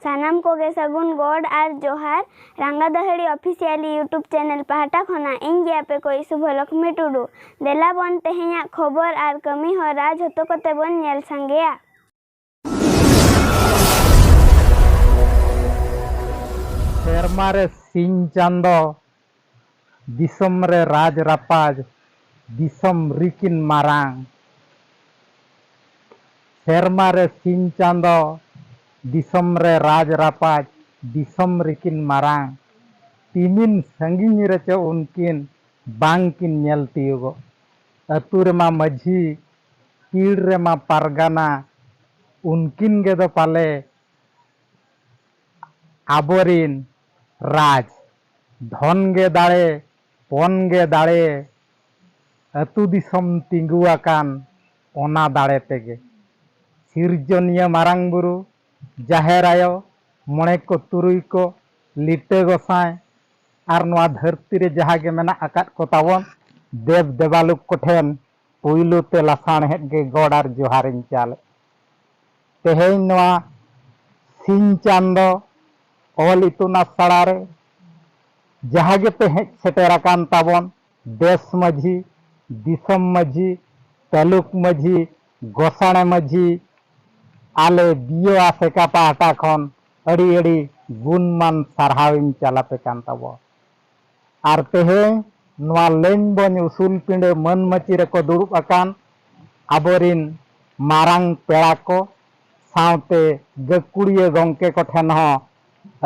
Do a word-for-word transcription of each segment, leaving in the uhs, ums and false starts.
ᱥᱟᱱᱟᱢ ᱠᱚᱜᱮ ᱥᱟᱹᱜᱩᱱ ᱜᱚᱰ ᱟᱨ ᱡᱚᱦᱟᱨ᱾ ᱨᱟᱸᱜᱟ ᱫᱟᱹᱦᱟᱹᱲᱤ ᱚᱯᱷᱤᱥᱤᱭᱟᱞᱤ YouTube ᱪᱮᱱᱮᱞ ᱯᱟᱦᱴᱟ ᱠᱷᱚᱱᱟᱜ ᱤᱧ ᱜᱮ ᱟᱯᱮ ᱠᱚ ᱥᱩᱵᱷᱚᱞᱚᱠᱷᱢᱤ ᱴᱩᱰᱩ᱾ ᱫᱮᱞᱟ ᱵᱚᱱ ᱛᱮᱦᱮᱧᱟᱜ ᱠᱷᱚᱵᱚᱨ ᱟᱨ ᱠᱟᱹᱢᱤ ᱦᱚᱨᱟ ᱡᱷᱚᱛᱚ ᱠᱚᱛᱮ ᱵᱚᱱ ᱧᱮᱞ ᱥᱟᱸᱜᱮᱭᱟ᱾ ᱥᱮᱨᱢᱟ ᱨᱮ ᱥᱤᱧ ᱪᱟᱸᱫᱚ, ᱫᱤᱥᱚᱢ ᱨᱮ ᱨᱟᱡᱽ ᱨᱟᱯᱟᱡᱽ, ᱫᱤᱥᱚᱢ ᱨᱤᱠᱤᱱ ᱢᱟᱨᱟᱝ᱾ ᱥᱮᱨᱢᱟ ᱨᱮ ᱥᱤᱧ ᱪᱟᱸᱫᱚ, ᱫᱤᱥᱚᱢ ᱨᱮ ᱨᱟᱡᱽ ᱨᱟᱯᱟᱡᱽ, ᱫᱤᱥᱚᱢ ᱨᱤᱠᱤᱱ ᱢᱟᱨᱟᱝ᱾ ᱛᱤᱢᱤᱱ ᱥᱟᱺᱜᱤᱧ ᱨᱮᱪᱚ ᱩᱱᱠᱤᱱ ᱵᱟᱝ ᱠᱤᱱ ᱧᱮᱞ ᱛᱤᱭᱳᱜᱚᱜ᱾ ᱟᱹᱛᱩ ᱨᱮᱢᱟ ᱢᱟᱹᱡᱷᱤ, ᱯᱤᱲ ᱨᱮᱢᱟ ᱯᱟᱨᱜᱟᱱᱟ, ᱩᱱᱠᱤᱱ ᱜᱮᱫᱚ ᱯᱟᱞᱮ ᱟᱵᱚᱨᱤᱱ ᱨᱟᱡᱽ᱾ ᱫᱷᱚᱱ ᱜᱮ ᱫᱟᱲᱮ, ᱯᱚᱱ ᱜᱮ ᱫᱟᱲᱮ, ᱟᱹᱛᱩ ᱫᱤᱥᱚᱢ ᱛᱤᱸᱜᱩ ᱟᱠᱟᱱ ᱚᱱᱟ ᱫᱟᱲᱮ ᱛᱮᱜᱮ᱾ ᱥᱤᱨᱡᱚᱱᱤᱭᱟᱹ ᱢᱟᱨᱟᱝ ᱵᱩᱨᱩ, ᱡᱟᱦᱮᱨ ᱟᱭᱳ, ᱢᱚᱬᱮ ᱠᱚ ᱛᱩᱨᱩᱭ ᱠᱚ, ᱞᱤᱴᱟᱹ ᱜᱚᱸᱥᱟᱭ, ᱟᱨ ᱱᱚᱣᱟ ᱫᱷᱟᱹᱨᱛᱤ ᱨᱮ ᱡᱟᱦᱟᱸ ᱜᱮ ᱢᱮᱱᱟᱜ ᱟᱠᱟᱫ ᱠᱚ ᱛᱟᱵᱚᱱ ᱫᱮᱵ ᱫᱮᱵᱟᱞᱳᱠ ᱠᱚᱴᱷᱮᱱ ᱯᱩᱭᱞᱩ ᱛᱮ ᱞᱟᱥᱟᱬᱦᱮᱫ ᱜᱮ ᱜᱚᱰ ᱟᱨ ᱡᱚᱦᱟᱨᱤᱧ ᱪᱟᱞᱮᱫ᱾ ᱛᱮᱦᱮᱧ ᱱᱚᱣᱟ ᱥᱤᱧ ᱪᱟᱸᱫᱚ ᱚᱞ ᱤᱛᱩᱱ ᱟᱥᱲᱟ ᱨᱮ ᱡᱟᱦᱟᱸ ᱜᱮᱯᱮ ᱦᱮᱡ ᱥᱮᱴᱮᱨ ᱟᱠᱟᱱ ᱛᱟᱵᱚᱱ, ᱫᱮᱥ ᱢᱟᱹᱡᱷᱤ, ᱫᱤᱥᱚᱢ ᱢᱟᱹᱡᱷᱤ, ᱛᱟᱹᱞᱩᱠ ᱢᱟᱹᱡᱷᱤ, ᱜᱚᱥᱟᱬᱮ ᱢᱟᱹᱡᱷᱤ, ᱟᱞᱮ ᱵᱤᱭᱳ ᱟᱥᱮᱠᱟ ᱯᱟᱦᱴᱟ ᱠᱷᱚᱱ ᱟᱹᱰᱤ ᱟᱹᱰᱤ ᱜᱩᱱᱢᱟᱱ ᱥᱟᱨᱦᱟᱣᱤᱧ ᱪᱟᱞᱟᱯᱮ ᱠᱟᱱ ᱛᱟᱵᱚᱱ᱾ ᱟᱨ ᱛᱮᱦᱮᱧ ᱱᱚᱣᱟ ᱞᱮᱧᱵᱚᱧ ᱩᱥᱩᱞ ᱯᱤᱸᱰᱟᱹ ᱢᱟᱹᱱ ᱢᱟᱹᱪᱤ ᱨᱮᱠᱚ ᱫᱩᱲᱩᱵ ᱟᱠᱟᱱ ᱟᱵᱚᱨᱤᱱ ᱢᱟᱨᱟᱝ ᱯᱮᱲᱟ ᱠᱚ ᱥᱟᱶᱛᱮ ᱜᱟᱹᱠᱷᱩᱲᱤᱭᱟᱹ ᱜᱚᱢᱠᱮ ᱠᱚᱴᱷᱮᱱ ᱦᱚᱸ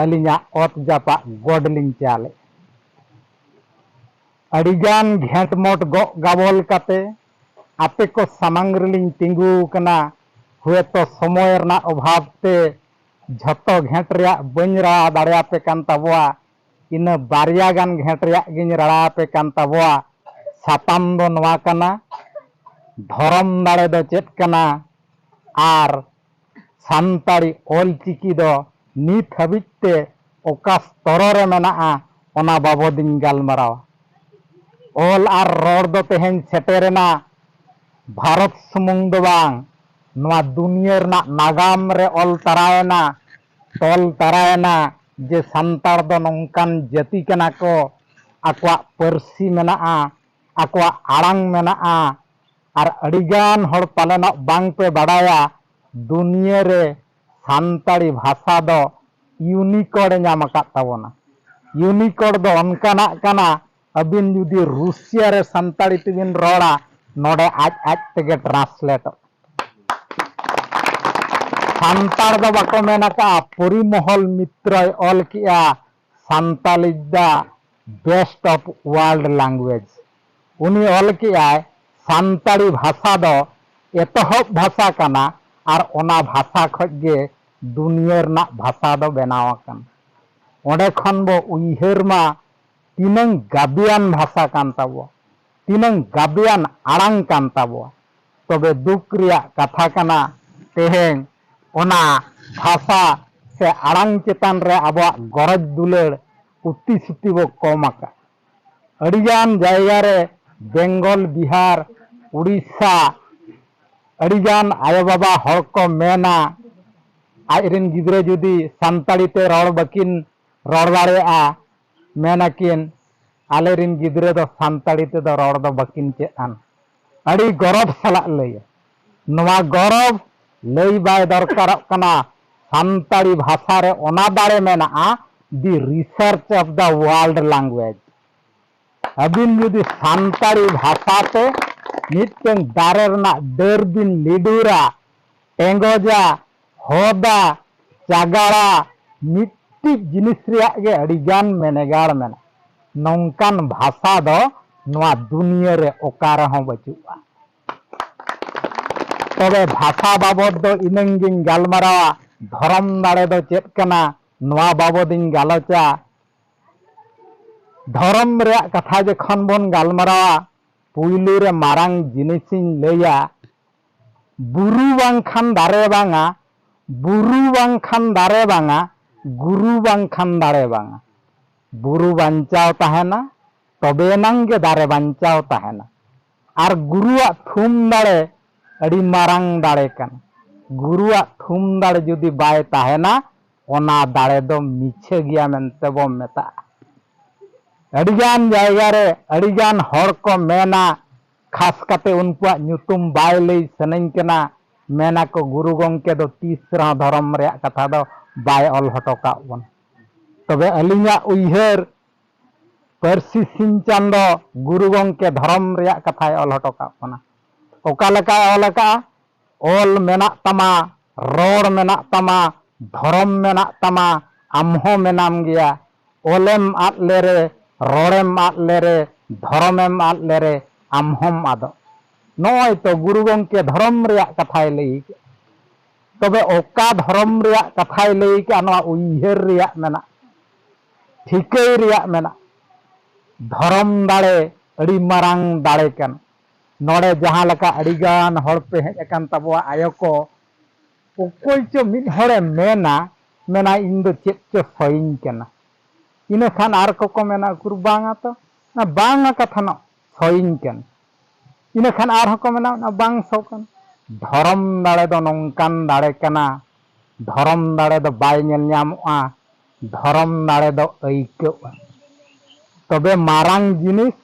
ᱟᱹᱞᱤᱧᱟᱜ ᱚᱛ ᱡᱟᱯᱟᱜ ᱜᱚᱰ ᱞᱤᱧ ᱪᱟᱞᱮᱫ᱾ ᱟᱹᱰᱤᱜᱟᱱ ᱜᱷᱮᱸᱴ ᱢᱚᱴ ᱜᱚᱜ ᱜᱟᱵᱚᱞ ᱠᱟᱛᱮ ᱟᱯᱮ ᱠᱚ ᱥᱟᱢᱟᱝ ᱨᱮᱞᱤᱧ ᱛᱤᱸᱜᱩ ᱟᱠᱟᱱᱟ᱾ ᱦᱩᱭᱛᱚ ᱥᱚᱢᱚᱭ ᱨᱮᱱᱟᱜ ᱚᱵᱷᱟᱵᱽ ᱛᱮ ᱡᱷᱚᱛᱚ ᱜᱷᱮᱸᱴ ᱨᱮᱭᱟᱜ ᱵᱟᱹᱧ ᱨᱟᱲᱟ ᱫᱟᱲᱮᱭᱟᱯᱮ ᱠᱟᱱ ᱛᱟᱵᱚᱣᱟ᱾ ᱤᱱᱟᱹ ᱵᱟᱨᱭᱟ ᱜᱟᱱ ᱜᱷᱮᱸᱴ ᱨᱮᱭᱟᱜ ᱜᱤᱧ ᱨᱟᱲᱟ ᱟᱯᱮ ᱠᱟᱱ ᱛᱟᱵᱚᱣᱟ᱾ ᱥᱟᱛᱟᱢ ᱫᱚ ᱱᱚᱣᱟ ᱠᱟᱱᱟ, ᱫᱷᱚᱨᱚᱢ ᱫᱟᱲᱮ ᱫᱚ ᱪᱮᱫ ᱠᱟᱱᱟ ᱟᱨ ᱥᱟᱱᱛᱟᱲᱤ ᱚᱞ ᱪᱤᱠᱤ ᱫᱚ ᱱᱤᱛ ᱦᱟᱹᱵᱤᱡ ᱛᱮ ᱚᱠᱟ ᱥᱛᱚᱨᱚ ᱨᱮ ᱢᱮᱱᱟᱜᱼᱟ, ᱚᱱᱟ ᱵᱟᱵᱚᱫᱤᱧ ᱜᱟᱞᱢᱟᱨᱟᱣᱟ᱾ ᱚᱞ ᱟᱨ ᱨᱚᱲ ᱫᱚ ᱛᱮᱦᱮᱧ ᱥᱮᱴᱮᱨᱮᱱᱟ ᱵᱷᱟᱨᱚᱛ ᱥᱩᱢᱩᱝ ᱫᱚ ᱵᱟᱝ, ᱱᱚᱣᱟ ᱫᱩᱱᱤᱭᱟᱹ ᱨᱮᱱᱟᱜ ᱱᱟᱜᱟᱢ ᱨᱮ ᱚᱞ ᱛᱟᱨᱟᱭᱮᱱᱟ᱾ ᱛᱚᱞ ᱛᱟᱨᱟᱭᱮᱱᱟ ᱡᱮ ᱥᱟᱱᱛᱟᱲ ᱫᱚ ᱱᱚᱝᱠᱟᱱ ᱡᱟᱹᱛᱤ ᱠᱟᱱᱟ ᱠᱚ, ᱟᱠᱚᱣᱟᱜ ᱯᱟᱹᱨᱥᱤ ᱢᱮᱱᱟᱜᱼᱟ, ᱟᱠᱚᱣᱟᱜ ᱟᱲᱟᱝ ᱢᱮᱱᱟᱜᱼᱟ, ᱟᱨ ᱟᱹᱰᱤᱜᱟᱱ ᱦᱚᱲ ᱯᱟᱞᱮᱱᱚᱜ ᱵᱟᱝᱯᱮ ᱵᱟᱰᱟᱭᱟ, ᱫᱩᱱᱤᱭᱟᱹ ᱨᱮ ᱥᱟᱱᱛᱟᱲᱤ ᱵᱷᱟᱥᱟ ᱫᱚ ᱤᱭᱩᱱᱤᱠᱳᱰ ᱮ ᱧᱟᱢ ᱟᱠᱟᱫ ᱛᱟᱵᱚᱱᱟ᱾ ᱤᱭᱩᱱᱤᱠᱳᱰ ᱫᱚ ᱚᱱᱠᱟᱱᱟᱜ ᱠᱟᱱᱟ, ᱟᱹᱵᱤᱱ ᱡᱩᱫᱤ ᱨᱩᱥᱤᱭᱟ ᱨᱮ ᱥᱟᱱᱛᱟᱲᱤ ᱛᱮᱵᱤᱱ ᱨᱚᱲᱟ, ᱱᱚᱰᱮ ᱟᱡ ᱟᱡ ᱛᱮᱜᱮ ᱴᱨᱟᱱᱥᱞᱮᱴᱚᱜ᱾ ᱥᱟᱱᱛᱟᱲ ᱫᱚ ᱵᱟᱠᱚ ᱢᱮᱱ ᱟᱠᱟᱫᱼᱟ, ᱯᱚᱨᱤᱢᱚᱦᱚᱞ ᱢᱤᱛᱨᱚᱭ ᱚᱞ ᱠᱮᱜᱼᱟ, ᱥᱟᱱᱛᱟᱞᱤ ᱫᱟ ᱵᱮᱥᱴ ᱚᱯᱷ ᱣᱟᱨᱞᱰ ᱞᱟᱝᱜᱩᱭᱮᱡᱽ᱾ ᱩᱱᱤ ᱚᱞ ᱠᱮᱜᱼᱟᱭ, ᱥᱟᱱᱛᱟᱲᱤ ᱵᱷᱟᱥᱟ ᱫᱚ ᱮᱛᱚᱦᱚᱵ ᱵᱷᱟᱥᱟ ᱠᱟᱱᱟ ᱟᱨ ᱚᱱᱟ ᱵᱷᱟᱥᱟ ᱠᱷᱚᱡ ᱜᱮ ᱫᱩᱱᱤᱭᱟᱹ ᱨᱮᱱᱟᱜ ᱵᱷᱟᱥᱟ ᱫᱚ ᱵᱮᱱᱟᱣ ᱟᱠᱟᱱᱟ᱾ ᱚᱸᱰᱮ ᱠᱷᱚᱱ ᱵᱚ ᱩᱭᱦᱟᱹᱨ ᱢᱟ ᱛᱤᱱᱟᱹᱝ ᱜᱟᱵᱮᱭᱟᱱ ᱵᱷᱟᱥᱟ ᱠᱟᱱ ᱛᱟᱵᱚᱣᱟ, ᱛᱤᱱᱟᱹᱝ ᱜᱟᱵᱮᱭᱟᱱ ᱟᱲᱟᱝ ᱠᱟᱱ ᱛᱟᱵᱚᱣᱟ᱾ ᱛᱚᱵᱮ ᱫᱩᱠ ᱨᱮᱭᱟᱜ ᱠᱟᱛᱷᱟ ᱠᱟᱱᱟ, ᱛᱮᱦᱮᱧ ᱚᱱᱟ ᱵᱷᱟᱥᱟ ᱥᱮ ᱟᱲᱟᱝ ᱪᱮᱛᱟᱱ ᱨᱮ ᱟᱵᱚᱣᱟᱜ ᱜᱚᱨᱚᱡᱽ ᱫᱩᱞᱟᱹᱲ ᱩᱛᱤ ᱥᱩᱛᱤ ᱵᱚ ᱠᱚᱢ ᱟᱠᱟᱫ᱾ ᱟᱹᱰᱤᱜᱟᱱ ᱡᱟᱭᱜᱟ ᱨᱮ ᱵᱮᱝᱜᱚᱞ, ᱵᱤᱦᱟᱨ, ᱩᱲᱤᱥᱥᱟ, ᱟᱹᱰᱤᱜᱟᱱ ᱟᱭᱳᱼᱵᱟᱵᱟ ᱦᱚᱲ ᱠᱚ ᱢᱮᱱᱟ, ᱟᱡ ᱨᱮᱱ ᱜᱤᱫᱽᱨᱟᱹ ᱡᱩᱫᱤ ᱥᱟᱱᱛᱟᱲᱤ ᱛᱮ ᱨᱚᱲ ᱵᱟᱹᱠᱤᱱ ᱨᱚᱲ ᱫᱟᱲᱮᱭᱟᱜᱼᱟ, ᱢᱮᱱᱟᱠᱤᱱ, "ᱟᱞᱮ ᱨᱮᱱ ᱜᱤᱫᱽᱨᱟᱹ ᱫᱚ ᱥᱟᱱᱛᱟᱲᱤ ᱛᱮᱫᱚ ᱨᱚᱲ ᱫᱚ ᱵᱟᱹᱠᱤᱱ ᱪᱮᱫ ᱟᱱ᱾" ᱟᱹᱰᱤ ᱜᱚᱨᱚᱵᱽ ᱥᱟᱞᱟᱜ ᱞᱟᱹᱭᱟ᱾ ᱱᱚᱣᱟ ᱜᱚᱨᱚᱵᱽ ᱞᱟᱹᱭ ᱵᱟᱭ ᱫᱚᱨᱠᱟᱨᱚᱜ ᱠᱟᱱᱟ᱾ ᱥᱟᱱᱛᱟᱲᱤ ᱵᱷᱟᱥᱟ ᱨᱮ ᱚᱱᱟ ᱫᱟᱲᱮ ᱢᱮᱱᱟᱜᱼᱟ, the research of the world language᱾ ᱟᱹᱵᱤᱱ ᱡᱩᱫᱤ ᱥᱟᱱᱛᱟᱲᱤ ᱵᱷᱟᱥᱟ ᱛᱮ ᱢᱤᱫᱴᱟᱝ ᱫᱟᱨᱮ ᱨᱮᱱᱟᱜ ᱰᱟᱹᱨ ᱵᱤᱱ ᱞᱤᱰᱩᱨᱟ, ᱴᱮᱸᱜᱚᱡᱟ, ᱦᱚᱫᱟ, ᱪᱟᱜᱟᱲᱟ, ᱢᱤᱫᱴᱤᱡ ᱡᱤᱱᱤᱥ ᱨᱮᱭᱟᱜ ᱜᱮ ᱟᱹᱰᱤᱜᱟᱱ ᱢᱮᱱᱮᱜᱟᱲ ᱢᱮᱱᱟᱜᱼᱟ᱾ ᱱᱚᱝᱠᱟᱱ ᱵᱷᱟᱥᱟ ᱫᱚ ᱱᱚᱣᱟ ᱫᱩᱱᱤᱭᱟᱹ ᱨᱮ ᱚᱠᱟ ᱨᱮᱦᱚᱸ ᱵᱟᱹᱪᱩᱜᱼᱟ᱾ ᱛᱚᱵᱮ ᱵᱷᱟᱥᱟ ᱵᱟᱵᱚᱫ ᱫᱚ ᱤᱱᱟᱹᱝ ᱜᱤᱧ ᱜᱟᱞᱢᱟᱨᱟᱣᱟ᱾ ᱫᱷᱚᱨᱚᱢ ᱫᱟᱲᱮ ᱫᱚ ᱪᱮᱫ ᱠᱟᱱᱟ, ᱱᱚᱣᱟ ᱵᱟᱵᱚᱫ ᱤᱧ ᱜᱟᱞᱚᱪᱟ᱾ ᱫᱷᱚᱨᱚᱢ ᱨᱮᱭᱟᱜ ᱠᱟᱛᱷᱟ ᱡᱚᱠᱷᱚᱱ ᱵᱚᱱ ᱜᱟᱞᱢᱟᱨᱟᱣᱟ, ᱯᱩᱭᱞᱩ ᱨᱮ ᱢᱟᱨᱟᱝ ᱡᱤᱱᱤᱥᱤᱧ ᱞᱟᱹᱭᱟ, ᱵᱩᱨᱩ ᱵᱟᱝᱠᱷᱟᱱ ᱫᱟᱨᱮ ᱵᱟᱝᱟ, ᱵᱩᱨᱩ ᱵᱟᱝᱠᱷᱟᱱ ᱫᱟᱨᱮ ᱵᱟᱝᱟ, ᱜᱩᱨᱩ ᱵᱟᱝᱠᱷᱟᱱ ᱫᱟᱲᱮ ᱵᱟᱝᱟ᱾ ᱵᱩᱨᱩ ᱵᱟᱧᱪᱟᱣ ᱛᱟᱦᱮᱱᱟ, ᱛᱚᱵᱮ ᱮᱱᱟᱝ ᱜᱮ ᱫᱟᱨᱮ ᱵᱟᱧᱪᱟᱣ ᱛᱟᱦᱮᱱᱟ᱾ ᱟᱨ ᱜᱩᱨᱩᱣᱟᱜ ᱛᱷᱩᱢ ᱫᱟᱲᱮ ᱟᱹᱰᱤ ᱢᱟᱨᱟᱝ ᱫᱟᱲᱮ ᱠᱟᱱᱟ᱾ ᱜᱩᱨᱩᱣᱟᱜ ᱛᱷᱩᱢ ᱫᱟᱲᱮ ᱡᱩᱫᱤ ᱵᱟᱭ ᱛᱟᱦᱮᱱᱟ, ᱚᱱᱟ ᱫᱟᱲᱮ ᱫᱚ ᱢᱤᱪᱷᱟᱹ ᱜᱮᱭᱟ ᱢᱮᱱᱛᱮ ᱵᱚᱱ ᱢᱮᱛᱟᱜᱼᱟ᱾ ᱟᱹᱰᱤᱜᱟᱱ ᱡᱟᱭᱜᱟ ᱨᱮ ᱟᱹᱰᱤᱜᱟᱱ ᱦᱚᱲ ᱠᱚ ᱢᱮᱱᱟ, ᱠᱷᱟᱥ ᱠᱟᱛᱮ ᱩᱱᱠᱩᱣᱟᱜ ᱧᱩᱛᱩᱢ ᱵᱟᱭ ᱞᱟᱹᱭ ᱥᱟᱱᱟᱧ ᱠᱟᱱᱟ, ᱢᱮᱱᱟᱠᱚ ᱜᱩᱨᱩ ᱜᱚᱢᱠᱮ ᱫᱚ ᱛᱤᱥ ᱨᱮᱦᱚᱸ ᱫᱷᱚᱨᱚᱢ ᱨᱮᱭᱟᱜ ᱠᱟᱛᱷᱟ ᱫᱚ ᱵᱟᱭ ᱚᱞ ᱦᱚᱴᱚ ᱠᱟᱜ ᱵᱚᱱᱟ᱾ ᱛᱚᱵᱮ ᱟᱹᱞᱤᱧᱟᱜ ᱩᱭᱦᱟᱹᱨ, ᱯᱟᱹᱨᱥᱤ ᱥᱤᱧ ᱪᱟᱸᱫᱚ ᱜᱩᱨᱩ ᱜᱚᱢᱠᱮ ᱫᱷᱚᱨᱚᱢ ᱨᱮᱭᱟᱜ ᱠᱟᱛᱷᱟᱭ ᱚᱞ ᱦᱚᱴᱚ ᱠᱟᱜ ᱵᱚᱱᱟ᱾ ᱚᱠᱟ ᱞᱮᱠᱟᱭ ᱚᱞ ᱟᱠᱟᱜᱼᱟ? ᱚᱞ ᱢᱮᱱᱟᱜ ᱛᱟᱢᱟ, ᱨᱚᱲ ᱢᱮᱱᱟᱜ ᱛᱟᱢᱟ, ᱫᱷᱚᱨᱚᱢ ᱢᱮᱱᱟᱜ ᱛᱟᱢᱟ, ᱟᱢ ᱦᱚᱸ ᱢᱮᱱᱟᱢ ᱜᱮᱭᱟ᱾ ᱚᱞᱮᱢ ᱟᱫ ᱞᱮᱨᱮ, ᱨᱚᱲᱮᱢ ᱟᱫ ᱞᱮᱨᱮ, ᱫᱷᱚᱨᱚᱢᱮᱢ ᱟᱫ ᱞᱮᱨᱮ, ᱟᱢ ᱦᱚᱸᱢ ᱟᱫᱚᱜ᱾ ᱱᱚᱜᱼᱚᱭ ᱛᱚ ᱜᱩᱨᱩ ᱜᱚᱢᱠᱮ ᱫᱷᱚᱨᱚᱢ ᱨᱮᱭᱟᱜ ᱠᱟᱛᱷᱟᱭ ᱞᱟᱹᱭ ᱠᱮᱫ᱾ ᱛᱚᱵᱮ ᱚᱠᱟ ᱫᱷᱚᱨᱚᱢ ᱨᱮᱭᱟᱜ ᱠᱟᱛᱷᱟᱭ ᱞᱟᱹᱭ ᱠᱮᱫᱼᱟ, ᱱᱚᱣᱟ ᱩᱭᱦᱟᱹᱨ ᱨᱮᱭᱟᱜ ᱢᱮᱱᱟᱜ, ᱴᱷᱤᱠᱟᱹᱭ ᱨᱮᱭᱟᱜ ᱢᱮᱱᱟᱜ᱾ ᱫᱷᱚᱨᱚᱢ ᱫᱟᱲᱮ ᱟᱹᱰᱤ ᱢᱟᱨᱟᱝ ᱫᱟᱲᱮ ᱠᱟᱱᱟ᱾ ᱱᱚᱰᱮ ᱡᱟᱦᱟᱸ ᱞᱮᱠᱟ ᱟᱹᱰᱤᱜᱟᱱ ᱦᱚᱲ ᱯᱮ ᱦᱮᱡ ᱟᱠᱟᱱ ᱛᱟᱵᱚᱣᱟ ᱟᱭᱳ ᱠᱚ, ᱚᱠᱚᱭ ᱪᱚ ᱢᱤᱫ ᱦᱚᱲᱮ ᱢᱮᱱᱟ, ᱢᱮᱱᱟ, "ᱤᱧ ᱫᱚ ᱪᱮᱫ ᱪᱚ ᱥᱚᱭᱤᱧ ᱠᱟᱱᱟ᱾" ᱤᱱᱟᱹ ᱠᱷᱟᱱ ᱟᱨ ᱠᱚᱠᱚ ᱢᱮᱱᱟ, "ᱩᱠᱩᱨ ᱵᱟᱝᱟ ᱛᱚ, ᱚᱱᱟ ᱵᱟᱝᱟ ᱠᱟᱛᱷᱟ ᱱᱚᱜ ᱥᱚᱭᱤᱧ ᱠᱟᱱᱟ᱾" ᱤᱱᱟᱹ ᱠᱷᱟᱱ ᱟᱨᱦᱚᱸ ᱠᱚ ᱢᱮᱱᱟ, "ᱚᱱᱟ ᱵᱟᱝ ᱥᱚ ᱠᱟᱱᱟ᱾" ᱫᱷᱚᱨᱚᱢ ᱫᱟᱲᱮ ᱫᱚ ᱱᱚᱝᱠᱟᱱ ᱫᱟᱲᱮ ᱠᱟᱱᱟ, ᱫᱷᱚᱨᱚᱢ ᱫᱟᱲᱮ ᱫᱚ ᱵᱟᱭ ᱧᱮᱞ ᱧᱟᱢᱚᱜᱼᱟ, ᱫᱷᱚᱨᱚᱢ ᱫᱟᱲᱮ ᱫᱚ ᱟᱹᱭᱠᱟᱹᱜᱼᱟ᱾ ᱛᱚᱵᱮ ᱢᱟᱨᱟᱝ ᱡᱤᱱᱤᱥ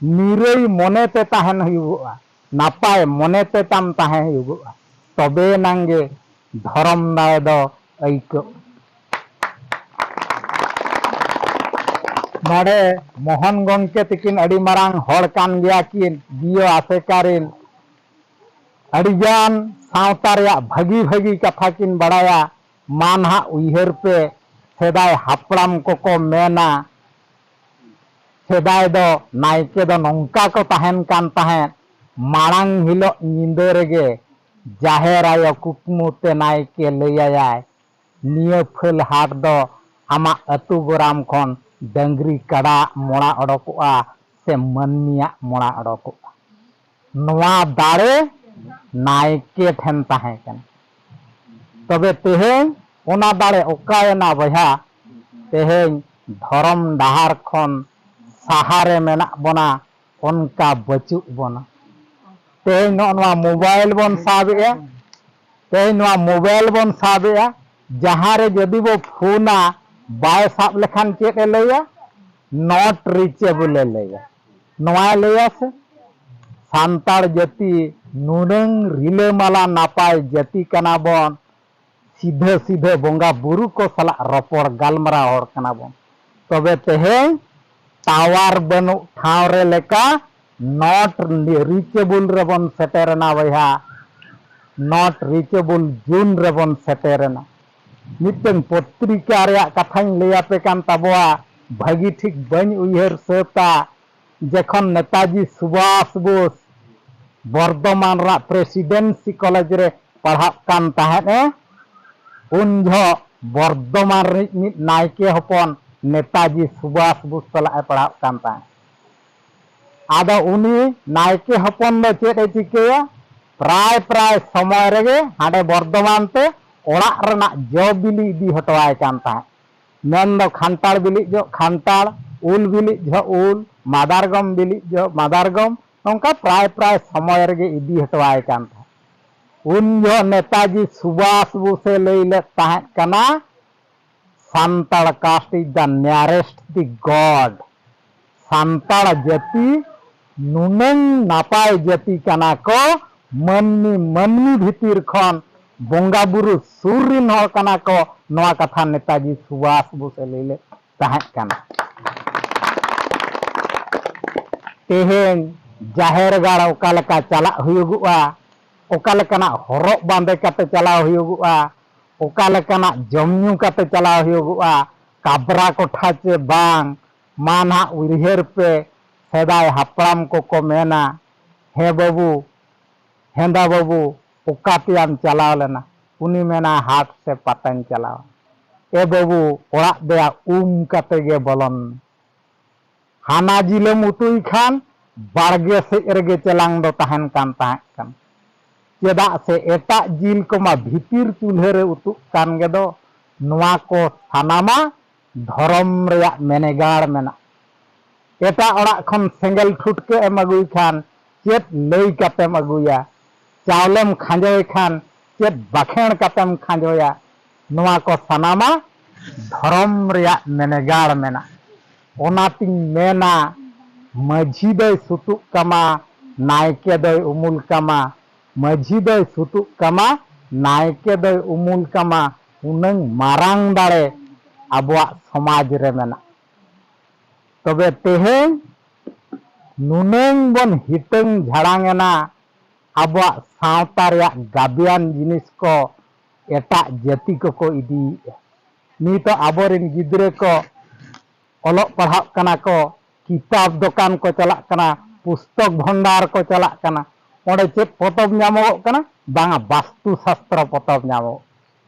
ᱱᱤᱨᱟᱹᱭ ᱢᱚᱱᱮᱛᱮ ᱛᱟᱦᱮᱱ ᱦᱩᱭᱩᱜᱚᱜᱼᱟ, ᱱᱟᱯᱟᱭ ᱢᱚᱱᱮᱛᱮ ᱛᱟᱢ ᱛᱟᱦᱮᱸ ᱦᱩᱭᱩᱜᱚᱜᱼᱟ, ᱛᱚᱵᱮ ᱮᱱᱟᱝ ᱜᱮ ᱫᱷᱚᱨᱚᱢ ᱫᱟᱲᱮ ᱫᱚ ᱟᱹᱭᱠᱟᱹᱜᱼᱟ᱾ ᱱᱚᱰᱮ ᱢᱳᱦᱚᱱ ᱜᱚᱢᱠᱮ ᱛᱤᱠᱤᱱ ᱟᱹᱰᱤ ᱢᱟᱨᱟᱝ ᱦᱚᱲ ᱠᱟᱱ ᱜᱮᱭᱟ ᱠᱤᱱ, ᱵᱤᱭᱳ ᱟᱥᱮᱠᱟ ᱨᱤᱱ᱾ ᱟᱹᱰᱤᱜᱟᱱ ᱥᱟᱶᱛᱟ ᱨᱮᱭᱟᱜ ᱵᱷᱟᱹᱜᱤ ᱵᱷᱟᱹᱜᱤ ᱠᱟᱛᱷᱟ ᱠᱤᱱ ᱵᱟᱲᱟᱭᱟ᱾ ᱢᱟ ᱱᱟᱦᱟᱜ ᱩᱭᱦᱟᱹᱨ ᱯᱮ, ᱥᱮᱫᱟᱭ ᱦᱟᱯᱲᱟᱢ ᱠᱚᱠᱚ ᱢᱮᱱᱟ, ᱥᱮᱫᱟᱭ ᱫᱚ ᱱᱟᱭᱠᱮ ᱫᱚ ᱱᱚᱝᱠᱟ ᱠᱚ ᱛᱟᱦᱮᱱ ᱠᱟᱱ ᱛᱟᱦᱮᱸᱫ, ᱢᱟᱲᱟᱝ ᱦᱤᱞᱳᱜ ᱧᱤᱫᱟᱹ ᱨᱮᱜᱮ ᱡᱟᱦᱮᱨ ᱟᱭᱳ ᱠᱩᱠᱢᱩ ᱛᱮ ᱱᱟᱭᱠᱮ ᱞᱟᱹᱭ ᱟᱭᱟᱭ, "ᱱᱤᱭᱟᱹ ᱯᱷᱟᱹᱞ ᱦᱟᱴ ᱫᱚ ᱟᱢᱟᱜ ᱟᱹᱛᱩ ᱜᱚᱨᱟᱢ ᱠᱷᱚᱱ ᱰᱟᱹᱝᱨᱤ ᱠᱟᱰᱟᱣᱟᱜ ᱢᱚᱲᱟ ᱚᱰᱚᱠᱚᱜᱼᱟ ᱥᱮ ᱢᱟᱹᱱᱢᱤᱭᱟᱜ ᱢᱚᱲᱟ ᱚᱰᱚᱠᱚᱜᱼᱟ?" ᱱᱚᱣᱟ ᱫᱟᱲᱮ ᱱᱟᱭᱠᱮ ᱴᱷᱮᱱ ᱛᱟᱦᱮᱸ ᱠᱟᱱᱟ᱾ ᱛᱚᱵᱮ ᱛᱮᱦᱮᱧ ᱚᱱᱟ ᱫᱟᱲᱮ ᱚᱠᱟᱭᱮᱱᱟ ᱵᱚᱭᱦᱟ? ᱛᱮᱦᱮᱧ ᱫᱷᱚᱨᱚᱢ ᱰᱟᱦᱟᱨ ᱠᱷᱚᱱ ᱥᱟᱦᱟᱨᱮ ᱢᱮᱱᱟᱜ ᱵᱚᱱᱟ, ᱚᱱᱠᱟ ᱵᱟᱹᱪᱩᱜ ᱵᱚᱱᱟ᱾ ᱛᱮᱦᱮᱧ ᱱᱚᱜᱼᱚ ᱱᱚᱣᱟ ᱢᱳᱵᱟᱭᱤᱞ ᱵᱚᱱ ᱥᱟᱵᱮᱜᱼᱟ, ᱛᱮᱦᱮᱧ ᱱᱚᱣᱟ ᱢᱳᱵᱟᱭᱤᱞ ᱵᱚᱱ ᱥᱟᱵᱮᱜᱼᱟ, ᱡᱟᱦᱟᱸ ᱨᱮ ᱡᱩᱫᱤ ᱵᱚ ᱯᱷᱳᱱᱟ, ᱵᱟᱭ ᱥᱟᱵ ᱞᱮᱠᱷᱟᱱ ᱪᱮᱫ ᱮ ᱞᱟᱹᱭᱟ? Not reachable ᱮ ᱞᱟᱹᱭᱟ᱾ ᱱᱚᱣᱟᱭ ᱞᱟᱹᱭᱟ ᱥᱮ? ᱥᱟᱱᱛᱟᱲ ᱡᱟᱹᱛᱤ ᱱᱩᱱᱟᱹᱝ ᱨᱤᱞᱟᱹᱢᱟᱞᱟ ᱱᱟᱯᱟᱭ ᱡᱟᱹᱛᱤ ᱠᱟᱱᱟ ᱵᱚᱱ, ᱥᱤᱫᱷᱟᱹ ᱥᱤᱫᱷᱟᱹ ᱵᱚᱸᱜᱟ ᱵᱩᱨᱩ ᱠᱚ ᱥᱟᱞᱟᱜ ᱨᱚᱯᱚᱲ ᱜᱟᱞᱢᱟᱨᱟᱣ ᱦᱚᱲ ᱠᱟᱱᱟ ᱵᱚᱱ᱾ ᱛᱚᱵᱮ ᱛᱮᱦᱮᱧ ᱴᱟᱣᱟᱨ ᱵᱟᱹᱱᱩᱜ ᱴᱷᱟᱶ ᱨᱮ ᱞᱮᱠᱟ not reachable ᱨᱮᱵᱚᱱ ᱥᱮᱴᱮᱨᱮᱱᱟ ᱵᱚᱭᱦᱟ, not reachable zone ᱨᱮᱵᱚᱱ ᱥᱮᱴᱮᱨᱮᱱᱟ᱾ ᱢᱤᱫᱴᱟᱝ ᱯᱚᱛᱨᱤᱠᱟ ᱨᱮᱭᱟᱜ ᱠᱟᱛᱷᱟᱧ ᱞᱟᱹᱭ ᱟᱯᱮ ᱠᱟᱱ ᱛᱟᱵᱚᱣᱟ, ᱵᱷᱟᱹᱜᱤ ᱴᱷᱤᱠ ᱵᱟᱹᱧ ᱩᱭᱦᱟᱹᱨ ᱥᱟᱹᱛᱟ, ᱡᱚᱠᱷᱚᱱ ᱱᱮᱛᱟᱡᱤ ᱥᱩᱵᱷᱟᱥ ᱵᱳᱥ ᱵᱚᱨᱫᱷᱚᱢᱟᱱ ᱨᱮᱱᱟᱜ ᱯᱨᱮᱥᱤᱰᱮᱱᱥᱤ ᱠᱚᱞᱮᱡᱽ ᱨᱮ ᱯᱟᱲᱦᱟᱜ ᱠᱟᱱ ᱛᱟᱦᱮᱸᱫ ᱮ, ᱩᱱ ᱡᱚᱦᱚᱜ ᱵᱚᱨᱫᱷᱚᱢᱟᱱ ᱨᱤᱱᱤᱡ ᱢᱤᱫ ᱱᱟᱭᱠᱮ ᱦᱚᱯᱚᱱ ᱱᱮᱛᱟᱡᱤ ᱥᱩᱵᱷᱟᱥ ᱵᱳᱥ ᱥᱟᱞᱟᱜ ᱮ ᱯᱟᱲᱦᱟᱜ ᱠᱟᱱ ᱛᱟᱦᱮᱸᱫ᱾ ᱟᱫᱚ ᱩᱱᱤ ᱱᱟᱭᱠᱮ ᱦᱚᱯᱚᱱ ᱫᱚ ᱪᱮᱫ ᱮ ᱪᱤᱠᱟᱹᱭᱟ? ᱯᱨᱟᱭ ᱯᱨᱟᱭ ᱥᱚᱢᱚᱭ ᱨᱮᱜᱮ ᱦᱟᱸᱰᱮ ᱵᱚᱨᱫᱷᱚᱢᱟᱱ ᱛᱮ ᱚᱲᱟᱜ ᱨᱮᱱᱟᱜ ᱡᱚ ᱵᱤᱞᱤ ᱤᱫᱤ ᱦᱚᱴᱚᱣᱟᱭ ᱠᱟᱱ ᱛᱟᱦᱮᱸᱫ᱾ ᱢᱮᱱᱫᱚ ᱠᱷᱟᱱᱴᱟᱲ ᱵᱤᱞᱤ ᱡᱚᱦᱚᱜ ᱠᱷᱟᱱᱴᱟᱲ, ᱩᱞ ᱵᱤᱞᱤ ᱡᱚᱦᱚᱜ ᱩᱞ, ᱢᱟᱫᱟᱨᱜᱚᱢ ᱵᱤᱞᱤ ᱡᱚᱦᱚᱜ ᱢᱟᱫᱟᱨᱜᱚᱢ, ᱱᱚᱝᱠᱟ ᱯᱨᱟᱭ ᱯᱨᱟᱭ ᱥᱚᱢᱚᱭ ᱨᱮᱜᱮ ᱤᱫᱤ ᱦᱚᱴᱚᱣᱟᱭ ᱠᱟᱱ ᱛᱟᱦᱮᱸᱫ᱾ ᱩᱱ ᱡᱚᱦᱚᱜ ᱱᱮᱛᱟᱡᱤ ᱥᱩᱵᱷᱟᱥ ᱵᱳᱥᱮ ᱞᱟᱹᱭ ᱞᱮᱫ ᱛᱟᱦᱮᱸᱫ ᱠᱟᱱᱟ, "Santal caste is the nearest the God." Santal ᱡᱟᱹᱛᱤ ᱱᱩᱱᱟᱹᱝ ᱱᱟᱯᱟᱭ ᱡᱟᱹᱛᱤ ᱠᱟᱱᱟ ᱠᱚ, ᱢᱟᱹᱱᱢᱤ ᱢᱟᱹᱱᱢᱤ ᱵᱷᱤᱛᱤᱨ ᱠᱷᱚᱱ ᱵᱚᱸᱜᱟ ᱵᱩᱨᱩ ᱥᱩᱨ ᱨᱤᱱ ᱦᱚᱲ ᱠᱟᱱᱟ ᱠᱚ, ᱱᱚᱣᱟ ᱠᱟᱛᱷᱟ ᱱᱮᱛᱟᱡᱤ ᱥᱩᱵᱷᱟᱥ ᱵᱳᱥᱮ ᱞᱟᱹᱭ ᱞᱮᱫ ᱛᱟᱦᱮᱸᱫ ᱠᱟᱱᱟ᱾ ᱛᱮᱦᱮᱧ ᱡᱟᱦᱮᱨ ᱜᱟᱲ ᱚᱠᱟ ᱞᱮᱠᱟ ᱪᱟᱞᱟᱜ ᱦᱩᱭᱩᱜᱚᱜᱼᱟ, ᱚᱠᱟ ᱞᱮᱠᱟᱱᱟᱜ ᱦᱚᱨᱚᱜ ᱵᱟᱸᱫᱮ ᱠᱟᱛᱮ ᱪᱟᱞᱟᱣ ᱦᱩᱭᱩᱜᱚᱜᱼᱟ, ᱚᱠᱟ ᱞᱮᱠᱟᱱᱟᱜ ᱡᱚᱢ ᱧᱩ ᱠᱟᱛᱮ ᱪᱟᱞᱟᱣ ᱦᱩᱭᱩᱜᱚᱜᱼᱟ, ᱠᱟᱵᱽᱨᱟ ᱠᱚᱴᱷᱟ ᱪᱮ ᱵᱟᱝ, ᱢᱟ ᱱᱟᱦᱟᱜ ᱩᱭᱦᱟᱹᱨ ᱯᱮ, ᱥᱮᱫᱟᱭ ᱦᱟᱯᱲᱟᱢ ᱠᱚᱠᱚ ᱢᱮᱱᱟ, "ᱦᱮᱸ ᱵᱟᱹᱵᱩ, ᱦᱮᱸᱫᱟ ᱵᱟᱹᱵᱩ, ᱚᱠᱟ ᱛᱮᱭᱟᱢ ᱪᱟᱞᱟᱣ ᱞᱮᱱᱟ?" ᱩᱱᱤ ᱢᱮᱱᱟ, "ᱦᱟᱴ ᱥᱮ ᱯᱟᱛᱟᱧ ᱪᱟᱞᱟᱣ ᱮᱱᱟ᱾" "ᱮ ᱵᱟᱹᱵᱩ, ᱚᱲᱟᱜ ᱫᱚᱭᱟ ᱩᱢ ᱠᱟᱛᱮ ᱜᱮ ᱵᱚᱞᱚᱱ ᱢᱮ᱾" ᱦᱟᱱᱟ ᱡᱤᱞᱮᱢ ᱩᱛᱩᱭ ᱠᱷᱟᱱ ᱵᱟᱲᱜᱮ ᱥᱮᱫ ᱨᱮᱜᱮ ᱪᱮᱞᱟᱝ ᱫᱚ ᱛᱟᱦᱮᱱ ᱠᱟᱱ ᱛᱟᱦᱮᱸᱫ ᱠᱟᱱᱟ᱾ ᱪᱮᱫᱟᱜ ᱥᱮ ᱮᱴᱟᱜ ᱡᱤᱞ ᱠᱚᱢᱟ ᱵᱷᱤᱛᱤᱨ ᱪᱩᱞᱦᱟᱹ ᱨᱮ ᱩᱛᱩᱜ ᱠᱟᱱ ᱜᱮᱫᱚ᱾ ᱱᱚᱣᱟ ᱠᱚ ᱥᱟᱱᱟᱢᱟ ᱫᱷᱚᱨᱚᱢ ᱨᱮᱭᱟᱜ ᱢᱮᱱᱮᱜᱟᱲ ᱢᱮᱱᱟᱜ᱾ ᱮᱴᱟᱜ ᱚᱲᱟᱜ ᱠᱷᱚᱱ ᱥᱮᱸᱜᱮᱞ ᱴᱷᱩᱴᱠᱟᱹ ᱮᱢ ᱟᱹᱜᱩᱭ ᱠᱷᱟᱱ ᱪᱮᱫ ᱞᱟᱹᱭ ᱠᱟᱛᱮᱢ ᱟᱹᱜᱩᱭᱟ? ᱪᱟᱣᱞᱮᱢ ᱠᱷᱟᱸᱡᱚᱭ ᱠᱷᱟᱱ ᱪᱮᱫ ᱵᱟᱠᱷᱮᱬ ᱠᱟᱛᱮᱢ ᱠᱷᱟᱸᱡᱚᱭᱟ? ᱱᱚᱣᱟ ᱠᱚ ᱥᱟᱱᱟᱢᱟ ᱫᱷᱚᱨᱚᱢ ᱨᱮᱭᱟᱜ ᱢᱮᱱᱮᱜᱟᱲ ᱢᱮᱱᱟᱜᱼᱟ᱾ ᱚᱱᱟᱛᱤᱧ ᱢᱮᱱᱟ, ᱢᱟᱹᱡᱷᱤ ᱫᱚᱭ ᱥᱩᱛᱩᱜ ᱠᱟᱢᱟ, ᱱᱟᱭᱠᱮ ᱫᱚᱭ ᱩᱢᱩᱞ ᱠᱟᱢᱟ, ᱢᱟᱹᱡᱷᱤ ᱫᱚᱭ ᱥᱩᱛᱩᱜ ᱠᱟᱢᱟ, ᱱᱟᱭᱠᱮ ᱫᱚᱭ ᱩᱢᱩᱞ ᱠᱟᱢᱟ, ᱩᱱᱟᱹᱝ ᱢᱟᱨᱟᱝ ᱫᱟᱲᱮ ᱟᱵᱚᱣᱟᱜ ᱥᱚᱢᱟᱡᱽ ᱨᱮ ᱢᱮᱱᱟᱜᱼᱟ᱾ ᱛᱚᱵᱮ ᱛᱮᱦᱮᱧ ᱱᱩᱱᱟᱹᱝ ᱵᱚᱱ ᱦᱤᱴᱟᱹᱝ ᱡᱷᱟᱲᱟᱝ ᱮᱱᱟ, ᱟᱵᱚᱣᱟᱜ ᱥᱟᱶᱛᱟ ᱨᱮᱭᱟᱜ ᱜᱟᱵᱮᱭᱟᱱ ᱡᱤᱱᱤᱥ ᱠᱚ ᱮᱴᱟᱜ ᱡᱟᱹᱛᱤ ᱠᱚᱠᱚ ᱤᱫᱤᱭᱮᱫᱼᱟ᱾ ᱱᱤᱛᱚᱜ ᱟᱵᱚᱨᱮᱱ ᱜᱤᱫᱽᱨᱟᱹ ᱠᱚ ᱚᱞᱚᱜ ᱯᱟᱲᱦᱟᱜ ᱠᱟᱱᱟ ᱠᱚ, ᱠᱤᱛᱟᱵ ᱫᱚᱠᱟᱱ ᱠᱚ ᱪᱟᱞᱟᱜ ᱠᱟᱱᱟ, ᱯᱩᱥᱛᱚᱠ ᱵᱷᱚᱱᱰᱟᱨ ᱠᱚ ᱪᱟᱞᱟᱜ ᱠᱟᱱᱟ᱾ ᱚᱸᱰᱮ ᱪᱮᱫ ᱯᱚᱛᱚᱵ ᱧᱟᱢᱚᱜᱚᱜ ᱠᱟᱱᱟ? ᱵᱟᱝᱟ, ᱵᱟᱥᱛᱩ ᱥᱟᱥᱛᱨᱚ ᱯᱚᱛᱚᱵ ᱧᱟᱢᱚᱜ᱾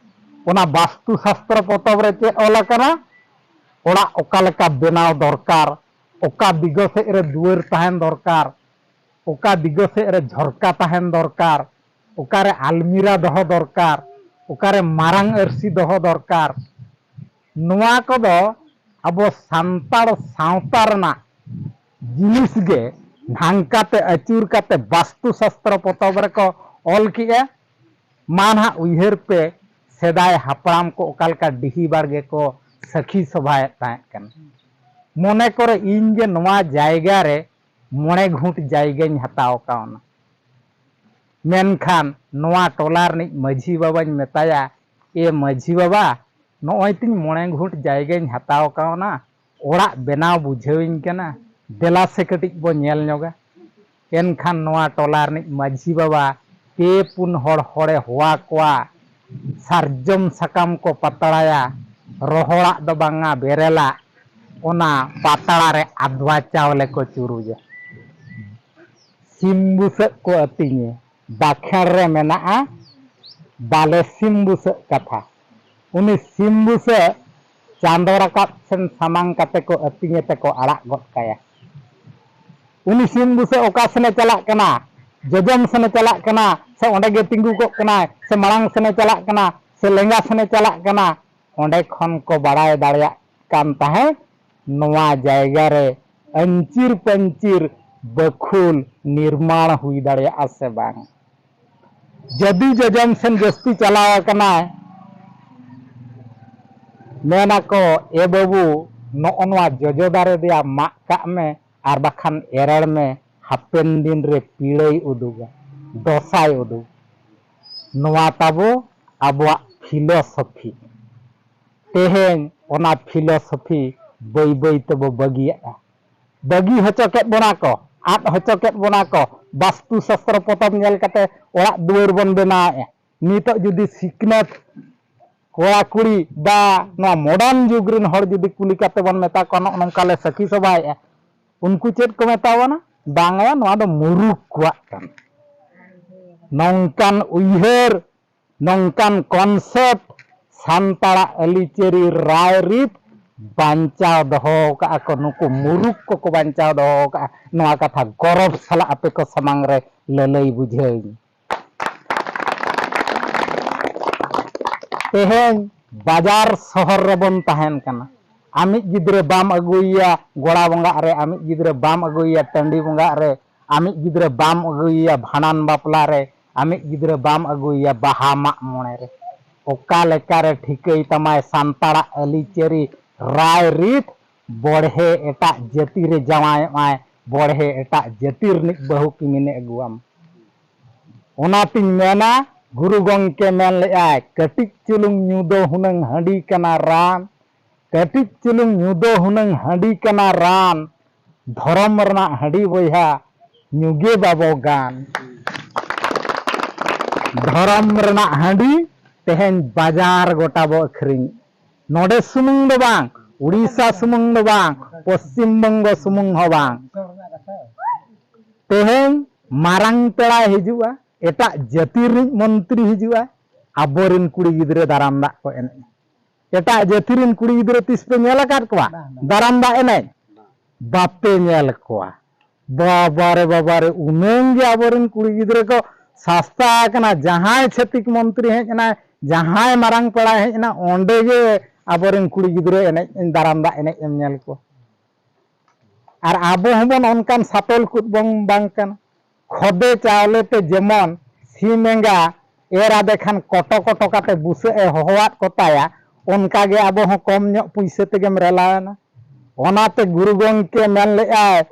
ᱚᱱᱟ ᱵᱟᱥᱛᱩ ᱥᱟᱥᱛᱨᱚ ᱯᱚᱛᱚᱵ ᱨᱮ ᱪᱮᱫ ᱚᱞ ᱟᱠᱟᱱᱟ? ᱚᱲᱟᱜ ᱚᱠᱟ ᱞᱮᱠᱟ ᱵᱮᱱᱟᱣ ᱫᱚᱨᱠᱟᱨ, ᱚᱠᱟ ᱫᱤᱜᱚ ᱥᱮᱫ ᱨᱮ ᱫᱩᱣᱟᱹᱨ ᱛᱟᱦᱮᱱ ᱫᱚᱨᱠᱟᱨ, ᱚᱠᱟ ᱫᱤᱜᱚ ᱥᱮᱫ ᱨᱮ ᱡᱷᱚᱨᱠᱟ ᱛᱟᱦᱮᱱ ᱫᱚᱨᱠᱟᱨ, ᱚᱠᱟᱨᱮ ᱟᱞᱢᱤᱨᱟ ᱫᱚᱦᱚ ᱫᱚᱨᱠᱟᱨ, ᱚᱠᱟᱨᱮ ᱢᱟᱨᱟᱝ ᱟᱹᱨᱥᱤ ᱫᱚᱦᱚ ᱫᱚᱨᱠᱟᱨ᱾ ᱱᱚᱣᱟ ᱠᱚᱫᱚ ᱟᱵᱚ ᱥᱟᱱᱛᱟᱲ ᱥᱟᱶᱛᱟ ᱨᱮᱱᱟᱜ ᱡᱤᱱᱤᱥ ᱜᱮ ᱰᱷᱟᱝᱠᱟᱛᱮ ᱟᱹᱪᱩᱨ ᱠᱟᱛᱮ ᱵᱟᱥᱛᱩ ᱥᱟᱥᱛᱨᱚ ᱯᱚᱛᱚᱵ ᱨᱮᱠᱚ ᱚᱞ ᱠᱮᱜᱼᱟ᱾ ᱢᱟ ᱱᱟᱦᱟᱜ ᱩᱭᱦᱟᱹᱨ ᱯᱮ, ᱥᱮᱫᱟᱭ ᱦᱟᱯᱲᱟᱢ ᱠᱚ ᱚᱠᱟ ᱞᱮᱠᱟ ᱰᱤᱦᱤ ᱵᱟᱲᱜᱮ ᱠᱚ ᱥᱟᱹᱠᱷᱤ ᱥᱚᱵᱷᱟᱭᱮᱫ ᱛᱟᱦᱮᱸᱫ ᱠᱟᱱᱟ᱾ ᱢᱚᱱᱮ ᱠᱚᱨᱮ ᱤᱧ ᱜᱮ ᱱᱚᱣᱟ ᱡᱟᱭᱜᱟ ᱨᱮ ᱢᱚᱬᱮ ᱜᱷᱩᱸᱴ ᱡᱟᱭᱜᱟᱧ ᱦᱟᱛᱟᱣ ᱠᱟᱣᱱᱟ᱾ ᱢᱮᱱᱠᱷᱟᱱ ᱱᱚᱣᱟ ᱴᱚᱞᱟ ᱨᱤᱱᱤᱡ ᱢᱟᱹᱡᱷᱤ ᱵᱟᱵᱟᱧ ᱢᱮᱛᱟᱭᱟ, "ᱮ ᱢᱟᱹᱡᱷᱤ ᱵᱟᱵᱟ, ᱱᱚᱜᱼᱚᱭ ᱛᱤᱧ ᱢᱚᱬᱮ ᱜᱷᱩᱸᱴ ᱡᱟᱭᱜᱟᱧ ᱦᱟᱛᱟᱣ ᱠᱟᱣᱱᱟ, ᱚᱲᱟᱜ ᱵᱮᱱᱟᱣ ᱵᱩᱡᱷᱟᱹᱣᱤᱧ ᱠᱟᱱᱟ, ᱫᱮᱞᱟ ᱥᱮ ᱠᱟᱹᱴᱤᱡ ᱵᱚ ᱧᱮᱞ ᱧᱚᱜᱟ᱾" ᱮᱱᱠᱷᱟᱱ ᱱᱚᱣᱟ ᱴᱚᱞᱟ ᱨᱤᱱᱤᱡ ᱢᱟᱹᱡᱷᱤ ᱵᱟᱵᱟ ᱯᱮ ᱯᱩᱱ ᱦᱚᱲ ᱦᱚᱲᱮ ᱦᱚᱣᱟ ᱠᱚᱣᱟ, ᱥᱟᱨᱡᱚᱢ ᱥᱟᱠᱟᱢ ᱠᱚ ᱯᱟᱛᱲᱟᱭᱟ, ᱨᱚᱦᱚᱲᱟᱜ ᱫᱚ ᱵᱟᱝᱟ, ᱵᱮᱨᱮᱞᱟᱜ, ᱚᱱᱟ ᱯᱟᱛᱲᱟ ᱨᱮ ᱟᱫᱽᱣᱟ ᱪᱟᱣᱞᱮ ᱠᱚ ᱪᱩᱨᱩᱡᱟ᱾ ᱥᱤᱢ ᱵᱩᱥᱟᱹᱜ ᱠᱚ ᱟᱹᱛᱤᱧᱮ, ᱵᱟᱠᱷᱮᱬ ᱨᱮ ᱢᱮᱱᱟᱜᱼᱟ ᱵᱟᱞᱮ ᱥᱤᱢ ᱵᱩᱥᱟᱹᱜ ᱠᱟᱛᱷᱟ᱾ ᱩᱱᱤ ᱥᱤᱢ ᱵᱩᱥᱟᱹᱜ ᱪᱟᱸᱫᱚ ᱨᱟᱠᱟᱵ ᱥᱮᱱ ᱥᱟᱢᱟᱝ ᱠᱟᱛᱮ ᱠᱚ ᱟᱹᱛᱤᱧᱮ ᱛᱮᱠᱚ ᱟᱲᱟᱜ ᱜᱚᱫ ᱠᱟᱭᱟ᱾ ᱩᱱᱤ ᱥᱤᱢ ᱵᱩᱥᱟᱹᱜ ᱚᱠᱟ ᱥᱮᱱᱮ ᱪᱟᱞᱟᱜ ᱠᱟᱱᱟ? ᱡᱚᱡᱚᱢ ᱥᱮᱱᱮ ᱪᱟᱞᱟᱜ ᱠᱟᱱᱟ, ᱥᱮ ᱚᱸᱰᱮ ᱜᱮ ᱛᱤᱸᱜᱩ ᱠᱚᱜ ᱠᱟᱱᱟᱭ, ᱥᱮ ᱢᱟᱲᱟᱝ ᱥᱮᱱᱮ ᱪᱟᱞᱟᱜ ᱠᱟᱱᱟ, ᱥᱮ ᱞᱮᱸᱜᱟ ᱥᱮᱱᱮ ᱪᱟᱞᱟᱜ ᱠᱟᱱᱟ? ᱚᱸᱰᱮ ᱠᱷᱚᱱ ᱠᱚ ᱵᱟᱲᱟᱭ ᱫᱟᱲᱮᱭᱟᱜ ᱠᱟᱱ ᱛᱟᱦᱮᱸᱫ ᱱᱚᱣᱟ ᱡᱟᱭᱜᱟ ᱨᱮ ᱟᱹᱧᱪᱤᱨ ᱯᱟᱹᱧᱪᱤᱨ ᱵᱟᱹᱠᱷᱩᱞ ᱱᱤᱨᱢᱟᱬ ᱦᱩᱭ ᱫᱟᱲᱮᱭᱟᱜᱼᱟ ᱥᱮ ᱵᱟᱝ᱾ ᱡᱩᱫᱤ ᱡᱚᱡᱚᱢ ᱥᱮᱱ ᱡᱟᱹᱥᱛᱤ ᱪᱟᱞᱟᱣ ᱟᱠᱟᱱᱟᱭ, ᱢᱮᱱᱟᱠᱚ, "ᱮ ᱵᱟᱹᱵᱩ, ᱱᱚᱜᱼᱚ ᱱᱚᱣᱟ ᱡᱚᱡᱚ ᱫᱟᱨᱮ ᱫᱚᱭᱟ ᱢᱟᱜ ᱠᱟᱜ ᱢᱮ, ᱟᱨ ᱵᱟᱠᱷᱟᱱ ᱮᱨᱮᱲ ᱢᱮ, ᱦᱟᱯᱮᱱ ᱫᱤᱱ ᱨᱮ ᱯᱤᱲᱟᱹᱭ ᱩᱫᱩᱜᱟ, ᱫᱚᱥᱟᱭ ᱩᱫᱩᱜᱟ᱾" ᱱᱚᱣᱟ ᱛᱟᱵᱚ ᱟᱵᱚᱣᱟᱜ ᱯᱷᱤᱞᱳᱥᱚᱯᱷᱤ᱾ ᱛᱮᱦᱮᱧ ᱚᱱᱟ ᱯᱷᱤᱞᱳᱥᱚᱯᱷᱤ ᱵᱟᱹᱭ ᱵᱟᱹᱭ ᱛᱮᱵᱚ ᱵᱟᱹᱜᱤᱭᱟᱜᱼᱟ᱾ ᱵᱟᱹᱜᱤ ᱦᱚᱪᱚ ᱠᱮᱫ ᱵᱚᱱᱟ ᱠᱚ, ᱟᱫ ᱦᱚᱪᱚ ᱠᱮᱫ ᱵᱚᱱᱟ ᱠᱚ᱾ ᱵᱟᱥᱛᱩ ᱥᱟᱥᱛᱨᱚ ᱯᱚᱛᱚᱵ ᱧᱮᱞ ᱠᱟᱛᱮ ᱚᱲᱟᱜ ᱫᱩᱣᱟᱹᱨ ᱵᱚᱱ ᱵᱮᱱᱟᱣᱮᱫᱼᱟ᱾ ᱱᱤᱛᱚᱜ ᱡᱩᱫᱤ ᱥᱤᱠᱷᱱᱟᱹᱛ ᱠᱚᱲᱟ ᱠᱩᱲᱤ ᱵᱟ ᱱᱚᱣᱟ ᱢᱚᱰᱟᱨᱱ ᱡᱩᱜᱽ ᱨᱮᱱ ᱦᱚᱲ ᱡᱩᱫᱤ ᱠᱩᱞᱤ ᱠᱟᱛᱮ ᱵᱚᱱ ᱢᱮᱛᱟ ᱠᱚᱣᱟ, "ᱱᱚᱜᱼᱚ ᱱᱚᱝᱠᱟ ᱞᱮ ᱥᱟᱹᱠᱷᱤ ᱥᱚᱵᱷᱟᱭᱮᱫᱼᱟ", ᱩᱱᱠᱩ ᱪᱮᱫ ᱠᱚ ᱢᱮᱛᱟ ᱵᱚᱱᱟ? "ᱵᱟᱝᱟ, ᱱᱚᱣᱟ ᱫᱚ ᱢᱩᱨᱩᱠ ᱠᱚᱣᱟᱜ ᱠᱟᱱᱟ᱾" ᱱᱚᱝᱠᱟᱱ ᱩᱭᱦᱟᱹᱨ, ᱱᱚᱝᱠᱟᱱ ᱠᱚᱱᱥᱮᱯᱴ ᱥᱟᱱᱛᱟᱲᱟᱜ ᱟᱹᱨᱤᱪᱟᱹᱞᱤ ᱨᱟᱭᱨᱤᱛ ᱵᱟᱧᱪᱟᱣ ᱫᱚᱦᱚ ᱟᱠᱟᱫᱼᱟ ᱠᱚ, ᱱᱩᱠᱩ ᱢᱩᱨᱩᱠ ᱠᱚᱠᱚ ᱵᱟᱧᱪᱟᱣ ᱫᱚᱦᱚ ᱟᱠᱟᱫᱼᱟ᱾ ᱱᱚᱣᱟ ᱠᱟᱛᱷᱟ ᱜᱚᱨᱚᱵᱽ ᱥᱟᱞᱟᱜ ᱟᱯᱮ ᱠᱚ ᱥᱟᱢᱟᱝ ᱨᱮ ᱞᱟᱹᱞᱟᱹᱭ ᱵᱩᱡᱷᱟᱹᱣᱤᱧ᱾ ᱛᱮᱦᱮᱧ ᱵᱟᱡᱟᱨ ᱥᱚᱦᱚᱨ ᱨᱮᱵᱚᱱ ᱛᱟᱦᱮᱱ ᱠᱟᱱᱟ᱾ ᱟᱢᱤᱡ ᱜᱤᱫᱽᱨᱟᱹ ᱵᱟᱢ ᱟᱹᱜᱩᱭᱮᱭᱟ ᱜᱚᱲᱟ ᱵᱚᱸᱜᱟᱜ ᱨᱮ, ᱟᱢᱤᱡ ᱜᱤᱫᱽᱨᱟᱹ ᱵᱟᱢ ᱟᱹᱜᱩᱭᱮᱭᱟ ᱴᱟᱺᱰᱤ ᱵᱚᱸᱜᱟᱜ ᱨᱮ, ᱟᱢᱤᱡ ᱜᱤᱫᱽᱨᱟᱹ ᱵᱟᱢ ᱟᱹᱜᱩᱭᱮᱭᱟ ᱵᱷᱟᱸᱰᱟᱱ ᱵᱟᱯᱞᱟ ᱨᱮ, ᱟᱢᱤᱡ ᱜᱤᱫᱽᱨᱟᱹ ᱵᱟᱢ ᱟᱹᱜᱩᱭᱮᱭᱟ ᱵᱟᱦᱟ ᱢᱟᱜ ᱢᱚᱬᱮ ᱨᱮ᱾ ᱚᱠᱟ ᱞᱮᱠᱟᱨᱮ ᱴᱷᱤᱠᱟᱹᱭ ᱛᱟᱢᱟᱭ ᱥᱟᱱᱛᱟᱲᱟᱜ ᱟᱹᱨᱤᱪᱟᱹᱞᱤ ᱨᱟᱭ ᱨᱤᱛ? ᱵᱚᱲᱦᱮ ᱮᱴᱟᱜ ᱡᱟᱹᱛᱤ ᱨᱮ ᱡᱟᱶᱟᱭᱚᱜ ᱟᱭ, ᱵᱚᱲᱦᱮ ᱮᱴᱟᱜ ᱡᱟᱹᱛᱤ ᱨᱤᱱᱤᱡ ᱵᱟᱹᱦᱩ ᱠᱤᱢᱤᱱᱮ ᱟᱹᱜᱩᱣᱟᱢ᱾ ᱚᱱᱟᱛᱤᱧ ᱢᱮᱱᱟ, ᱜᱩᱨᱩ ᱜᱚᱢᱠᱮ ᱢᱮᱱ ᱞᱮᱫᱼᱟᱭ, "ᱠᱟᱹᱴᱤᱡ ᱪᱩᱞᱩᱝ ᱧᱩ ᱫᱚ ᱦᱩᱱᱟᱹᱝ ᱦᱟᱺᱰᱤ ᱠᱟᱱᱟ ᱨᱟᱱ, ᱠᱟᱹᱴᱤᱡ ᱪᱩᱞᱩᱝ ᱧᱩ ᱫᱚ ᱦᱩᱱᱟᱹᱝ ᱦᱟᱺᱰᱤ ᱠᱟᱱᱟ ᱨᱟᱱ, ᱫᱷᱚᱨᱚᱢ ᱨᱮᱱᱟᱜ ᱦᱟᱺᱰᱤ ᱵᱚᱭᱦᱟ ᱧᱩᱜᱮ ᱵᱟᱵᱚ ᱜᱟᱱ᱾" ᱫᱷᱚᱨᱚᱢ ᱨᱮᱱᱟᱜ ᱦᱟᱺᱰᱤ ᱛᱮᱦᱮᱧ ᱵᱟᱡᱟᱨ ᱜᱚᱴᱟ ᱵᱚ ᱟᱹᱠᱷᱨᱤᱧ᱾ ᱱᱚᱰᱮ ᱥᱩᱢᱩᱝ ᱫᱚ ᱵᱟᱝ, ᱩᱲᱤᱥᱥᱟ ᱥᱩᱢᱩᱝ ᱫᱚ ᱵᱟᱝ, ᱯᱚᱥᱪᱤᱢ ᱵᱚᱝᱜᱚ ᱥᱩᱢᱩᱝ ᱦᱚᱸ ᱵᱟᱝ᱾ ᱛᱮᱦᱮᱧ ᱢᱟᱨᱟᱝ ᱯᱮᱲᱟᱭ ᱦᱤᱡᱩᱜᱼᱟ, ᱮᱴᱟᱜ ᱡᱟᱹᱛᱤ ᱨᱤᱱᱤᱡ ᱢᱚᱱᱛᱨᱤ ᱦᱤᱡᱩᱜᱼᱟ, ᱟᱵᱚᱨᱮᱱ ᱠᱩᱲᱤ ᱜᱤᱫᱽᱨᱟᱹ ᱫᱟᱨᱟᱢ ᱫᱟᱜ ᱠᱚ ᱮᱱᱮᱡᱼᱟ᱾ ᱮᱴᱟᱜ ᱡᱟᱹᱛᱤ ᱨᱮᱱ ᱠᱩᱲᱤ ᱜᱤᱫᱽᱨᱟᱹ ᱛᱤᱥ ᱯᱮ ᱧᱮᱞ ᱟᱠᱟᱫ ᱠᱚᱣᱟ? ᱵᱟᱝ, ᱵᱟᱝ᱾ ᱫᱟᱨᱟᱢ ᱫᱟᱜ ᱮᱱᱮᱡ? ᱵᱟᱯᱮ ᱧᱮᱞ ᱠᱚᱣᱟ᱾ ᱵᱟᱵᱟᱨᱮ, ᱵᱟᱵᱟᱨᱮ, ᱩᱱᱟᱹᱝ ᱜᱮ ᱟᱵᱚᱨᱮᱱ ᱠᱩᱲᱤ ᱜᱤᱫᱽᱨᱟᱹ ᱠᱚ ᱥᱟᱥᱛᱟ ᱟᱠᱟᱱᱟ᱾ ᱡᱟᱦᱟᱸᱭ ᱪᱷᱟᱹᱛᱤᱠ ᱢᱚᱱᱛᱨᱤ ᱦᱮᱡ ᱮᱱᱟᱭ, ᱡᱟᱦᱟᱸᱭ ᱢᱟᱨᱟᱝ ᱯᱮᱲᱟᱭ ᱦᱮᱡ ᱮᱱᱟ, ᱚᱸᱰᱮ ᱜᱮ ᱟᱵᱚᱨᱮᱱ ᱠᱩᱲᱤ ᱜᱤᱫᱽᱨᱟᱹ ᱮᱱᱮᱡ, ᱫᱟᱨᱟᱢ ᱫᱟᱜ ᱮᱱᱮᱡ ᱮᱢ ᱧᱮᱞ ᱠᱚᱣᱟ᱾ ᱟᱨ ᱟᱵᱚ ᱦᱚᱸᱵᱚᱱ ᱚᱱᱠᱟᱱ ᱥᱟᱛᱚᱞ ᱠᱩᱫ ᱵᱚᱱ ᱵᱟᱝ ᱠᱟᱱᱟ᱾ ᱠᱷᱚᱫᱮ ᱪᱟᱣᱞᱮ ᱛᱮ ᱡᱮᱢᱚᱱ ᱥᱤᱢ ᱮᱸᱜᱟ ᱮᱨ ᱟᱫᱮ ᱠᱷᱟᱱ ᱠᱚᱴᱚ ᱠᱚᱴᱚ ᱠᱟᱛᱮ ᱵᱩᱥᱟᱹᱜ ᱮ ᱦᱚᱦᱚᱣᱟᱫ ᱠᱚ ᱛᱟᱭᱟ, ᱚᱱᱠᱟᱜᱮ ᱟᱵᱚ ᱦᱚᱸ ᱠᱚᱢ ᱧᱚᱜ ᱯᱩᱭᱥᱟᱹ ᱛᱮᱜᱮᱢ ᱨᱮᱞᱟᱣᱮᱱᱟ᱾ ᱚᱱᱟᱛᱮ ᱜᱩᱨᱩ ᱜᱚᱢᱠᱮ ᱢᱮᱱ ᱞᱮᱫᱼᱟᱭ,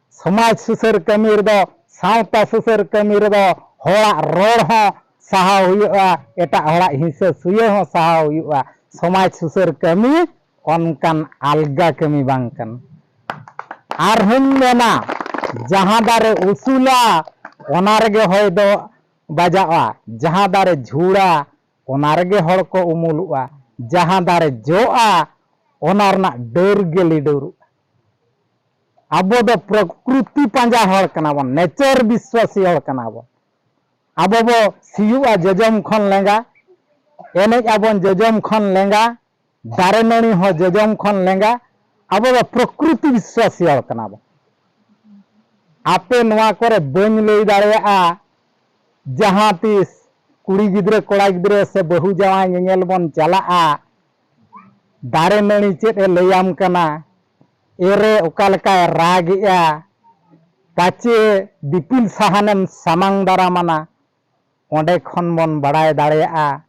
ᱥᱚᱢᱟᱡᱽ ᱥᱩᱥᱟᱹᱨ ᱠᱟᱹᱢᱤ ᱨᱮᱫᱚ, ᱥᱟᱶᱛᱟ ᱥᱩᱥᱟᱹᱨ ᱠᱟᱹᱢᱤ ᱨᱮᱫᱚ ᱦᱚᱲᱟᱜ ᱨᱚᱲ ᱦᱚᱸ ᱥᱟᱦᱟᱣ ᱦᱩᱭᱩᱜᱼᱟ, ᱮᱴᱟᱜ ᱦᱚᱲᱟᱜ ᱦᱤᱸᱥᱟᱹ ᱥᱩᱭᱟᱹ ᱦᱚᱸ ᱥᱟᱦᱟᱣ ᱦᱩᱭᱩᱜᱼᱟ᱾ ᱥᱚᱢᱟᱡᱽ ᱥᱩᱥᱟᱹᱨ ᱠᱟᱹᱢᱤ ᱚᱱᱠᱟᱱ ᱟᱞᱜᱟ ᱠᱟᱹᱢᱤ ᱵᱟᱝ ᱠᱟᱱᱟ᱾ ᱟᱨᱦᱚᱸᱧ ᱢᱮᱱᱟ, ᱡᱟᱦᱟᱸ ᱫᱟᱨᱮ ᱩᱥᱩᱞᱟ, ᱚᱱᱟ ᱨᱮᱜᱮ ᱦᱚᱭ ᱫᱚ ᱵᱟᱡᱟᱜᱼᱟ, ᱡᱟᱦᱟᱸ ᱫᱟᱨᱮ ᱡᱷᱩᱲᱟ, ᱚᱱᱟ ᱨᱮᱜᱮ ᱦᱚᱲ ᱠᱚ ᱩᱢᱩᱞᱚᱜᱼᱟ, ᱡᱟᱦᱟᱸ ᱫᱟᱨᱮ ᱡᱚᱜᱼᱟ, ᱚᱱᱟ ᱨᱮᱱᱟᱜ ᱰᱟᱹᱨ ᱜᱮ ᱞᱤᱰᱟᱹᱨᱚᱜᱼᱟ᱾ ᱟᱵᱚ ᱫᱚ ᱯᱨᱚᱠᱨᱤᱛᱤ ᱯᱟᱸᱡᱟ ᱦᱚᱲ ᱠᱟᱱᱟ ᱵᱚᱱ, ᱱᱮᱪᱟᱨ ᱵᱤᱥᱣᱟᱥᱤ ᱦᱚᱲ ᱠᱟᱱᱟ ᱵᱚᱱ᱾ ᱟᱵᱚ ᱵᱚ ᱥᱤᱭᱳᱜᱼᱟ ᱡᱚᱡᱚᱢ ᱠᱷᱚᱱ ᱞᱮᱸᱜᱟ, ᱮᱱᱮᱡ ᱟᱵᱚᱱ ᱡᱚᱡᱚᱢ ᱠᱷᱚᱱ ᱞᱮᱸᱜᱟ, ᱫᱟᱨᱮ ᱱᱟᱹᱲᱤ ᱦᱚᱸ ᱡᱚᱡᱚᱢ ᱠᱷᱚᱱ ᱞᱮᱸᱜᱟ᱾ ᱟᱵᱚ ᱫᱚ ᱯᱨᱚᱠᱨᱤᱛᱤ ᱵᱤᱥᱣᱟᱥᱤ ᱦᱚᱲ ᱠᱟᱱᱟ ᱵᱚᱱ᱾ ᱟᱯᱮ ᱱᱚᱣᱟ ᱠᱚᱨᱮ ᱵᱟᱹᱧ ᱞᱟᱹᱭ ᱫᱟᱲᱮᱭᱟᱜᱼᱟ, ᱡᱟᱦᱟᱸ ᱛᱤᱥ ᱠᱩᱲᱤ ᱜᱤᱫᱽᱨᱟᱹ, ᱠᱚᱲᱟ ᱜᱤᱫᱽᱨᱟᱹ ᱥᱮ ᱵᱟᱹᱦᱩ ᱡᱟᱶᱟᱭ ᱧᱮᱧᱮᱞ ᱵᱚᱱ ᱪᱟᱞᱟᱜᱼᱟ, ᱫᱟᱨᱮ ᱱᱟᱹᱲᱤ ᱪᱮᱫ ᱮ ᱞᱟᱹᱭᱟᱢ ᱠᱟᱱᱟ, ᱮᱨᱮ ᱚᱠᱟ ᱞᱮᱠᱟᱭ ᱨᱟᱜᱮᱜᱼᱟ, ᱯᱟᱪᱮ ᱫᱤᱯᱤᱞ ᱥᱟᱦᱟᱱᱮᱢ ᱥᱟᱢᱟᱝ ᱫᱟᱨᱟᱢᱟᱱᱟ, ᱚᱸᱰᱮ ᱠᱷᱚᱱ ᱵᱚᱱ ᱵᱟᱲᱟᱭ ᱫᱟᱲᱮᱭᱟᱜᱼᱟ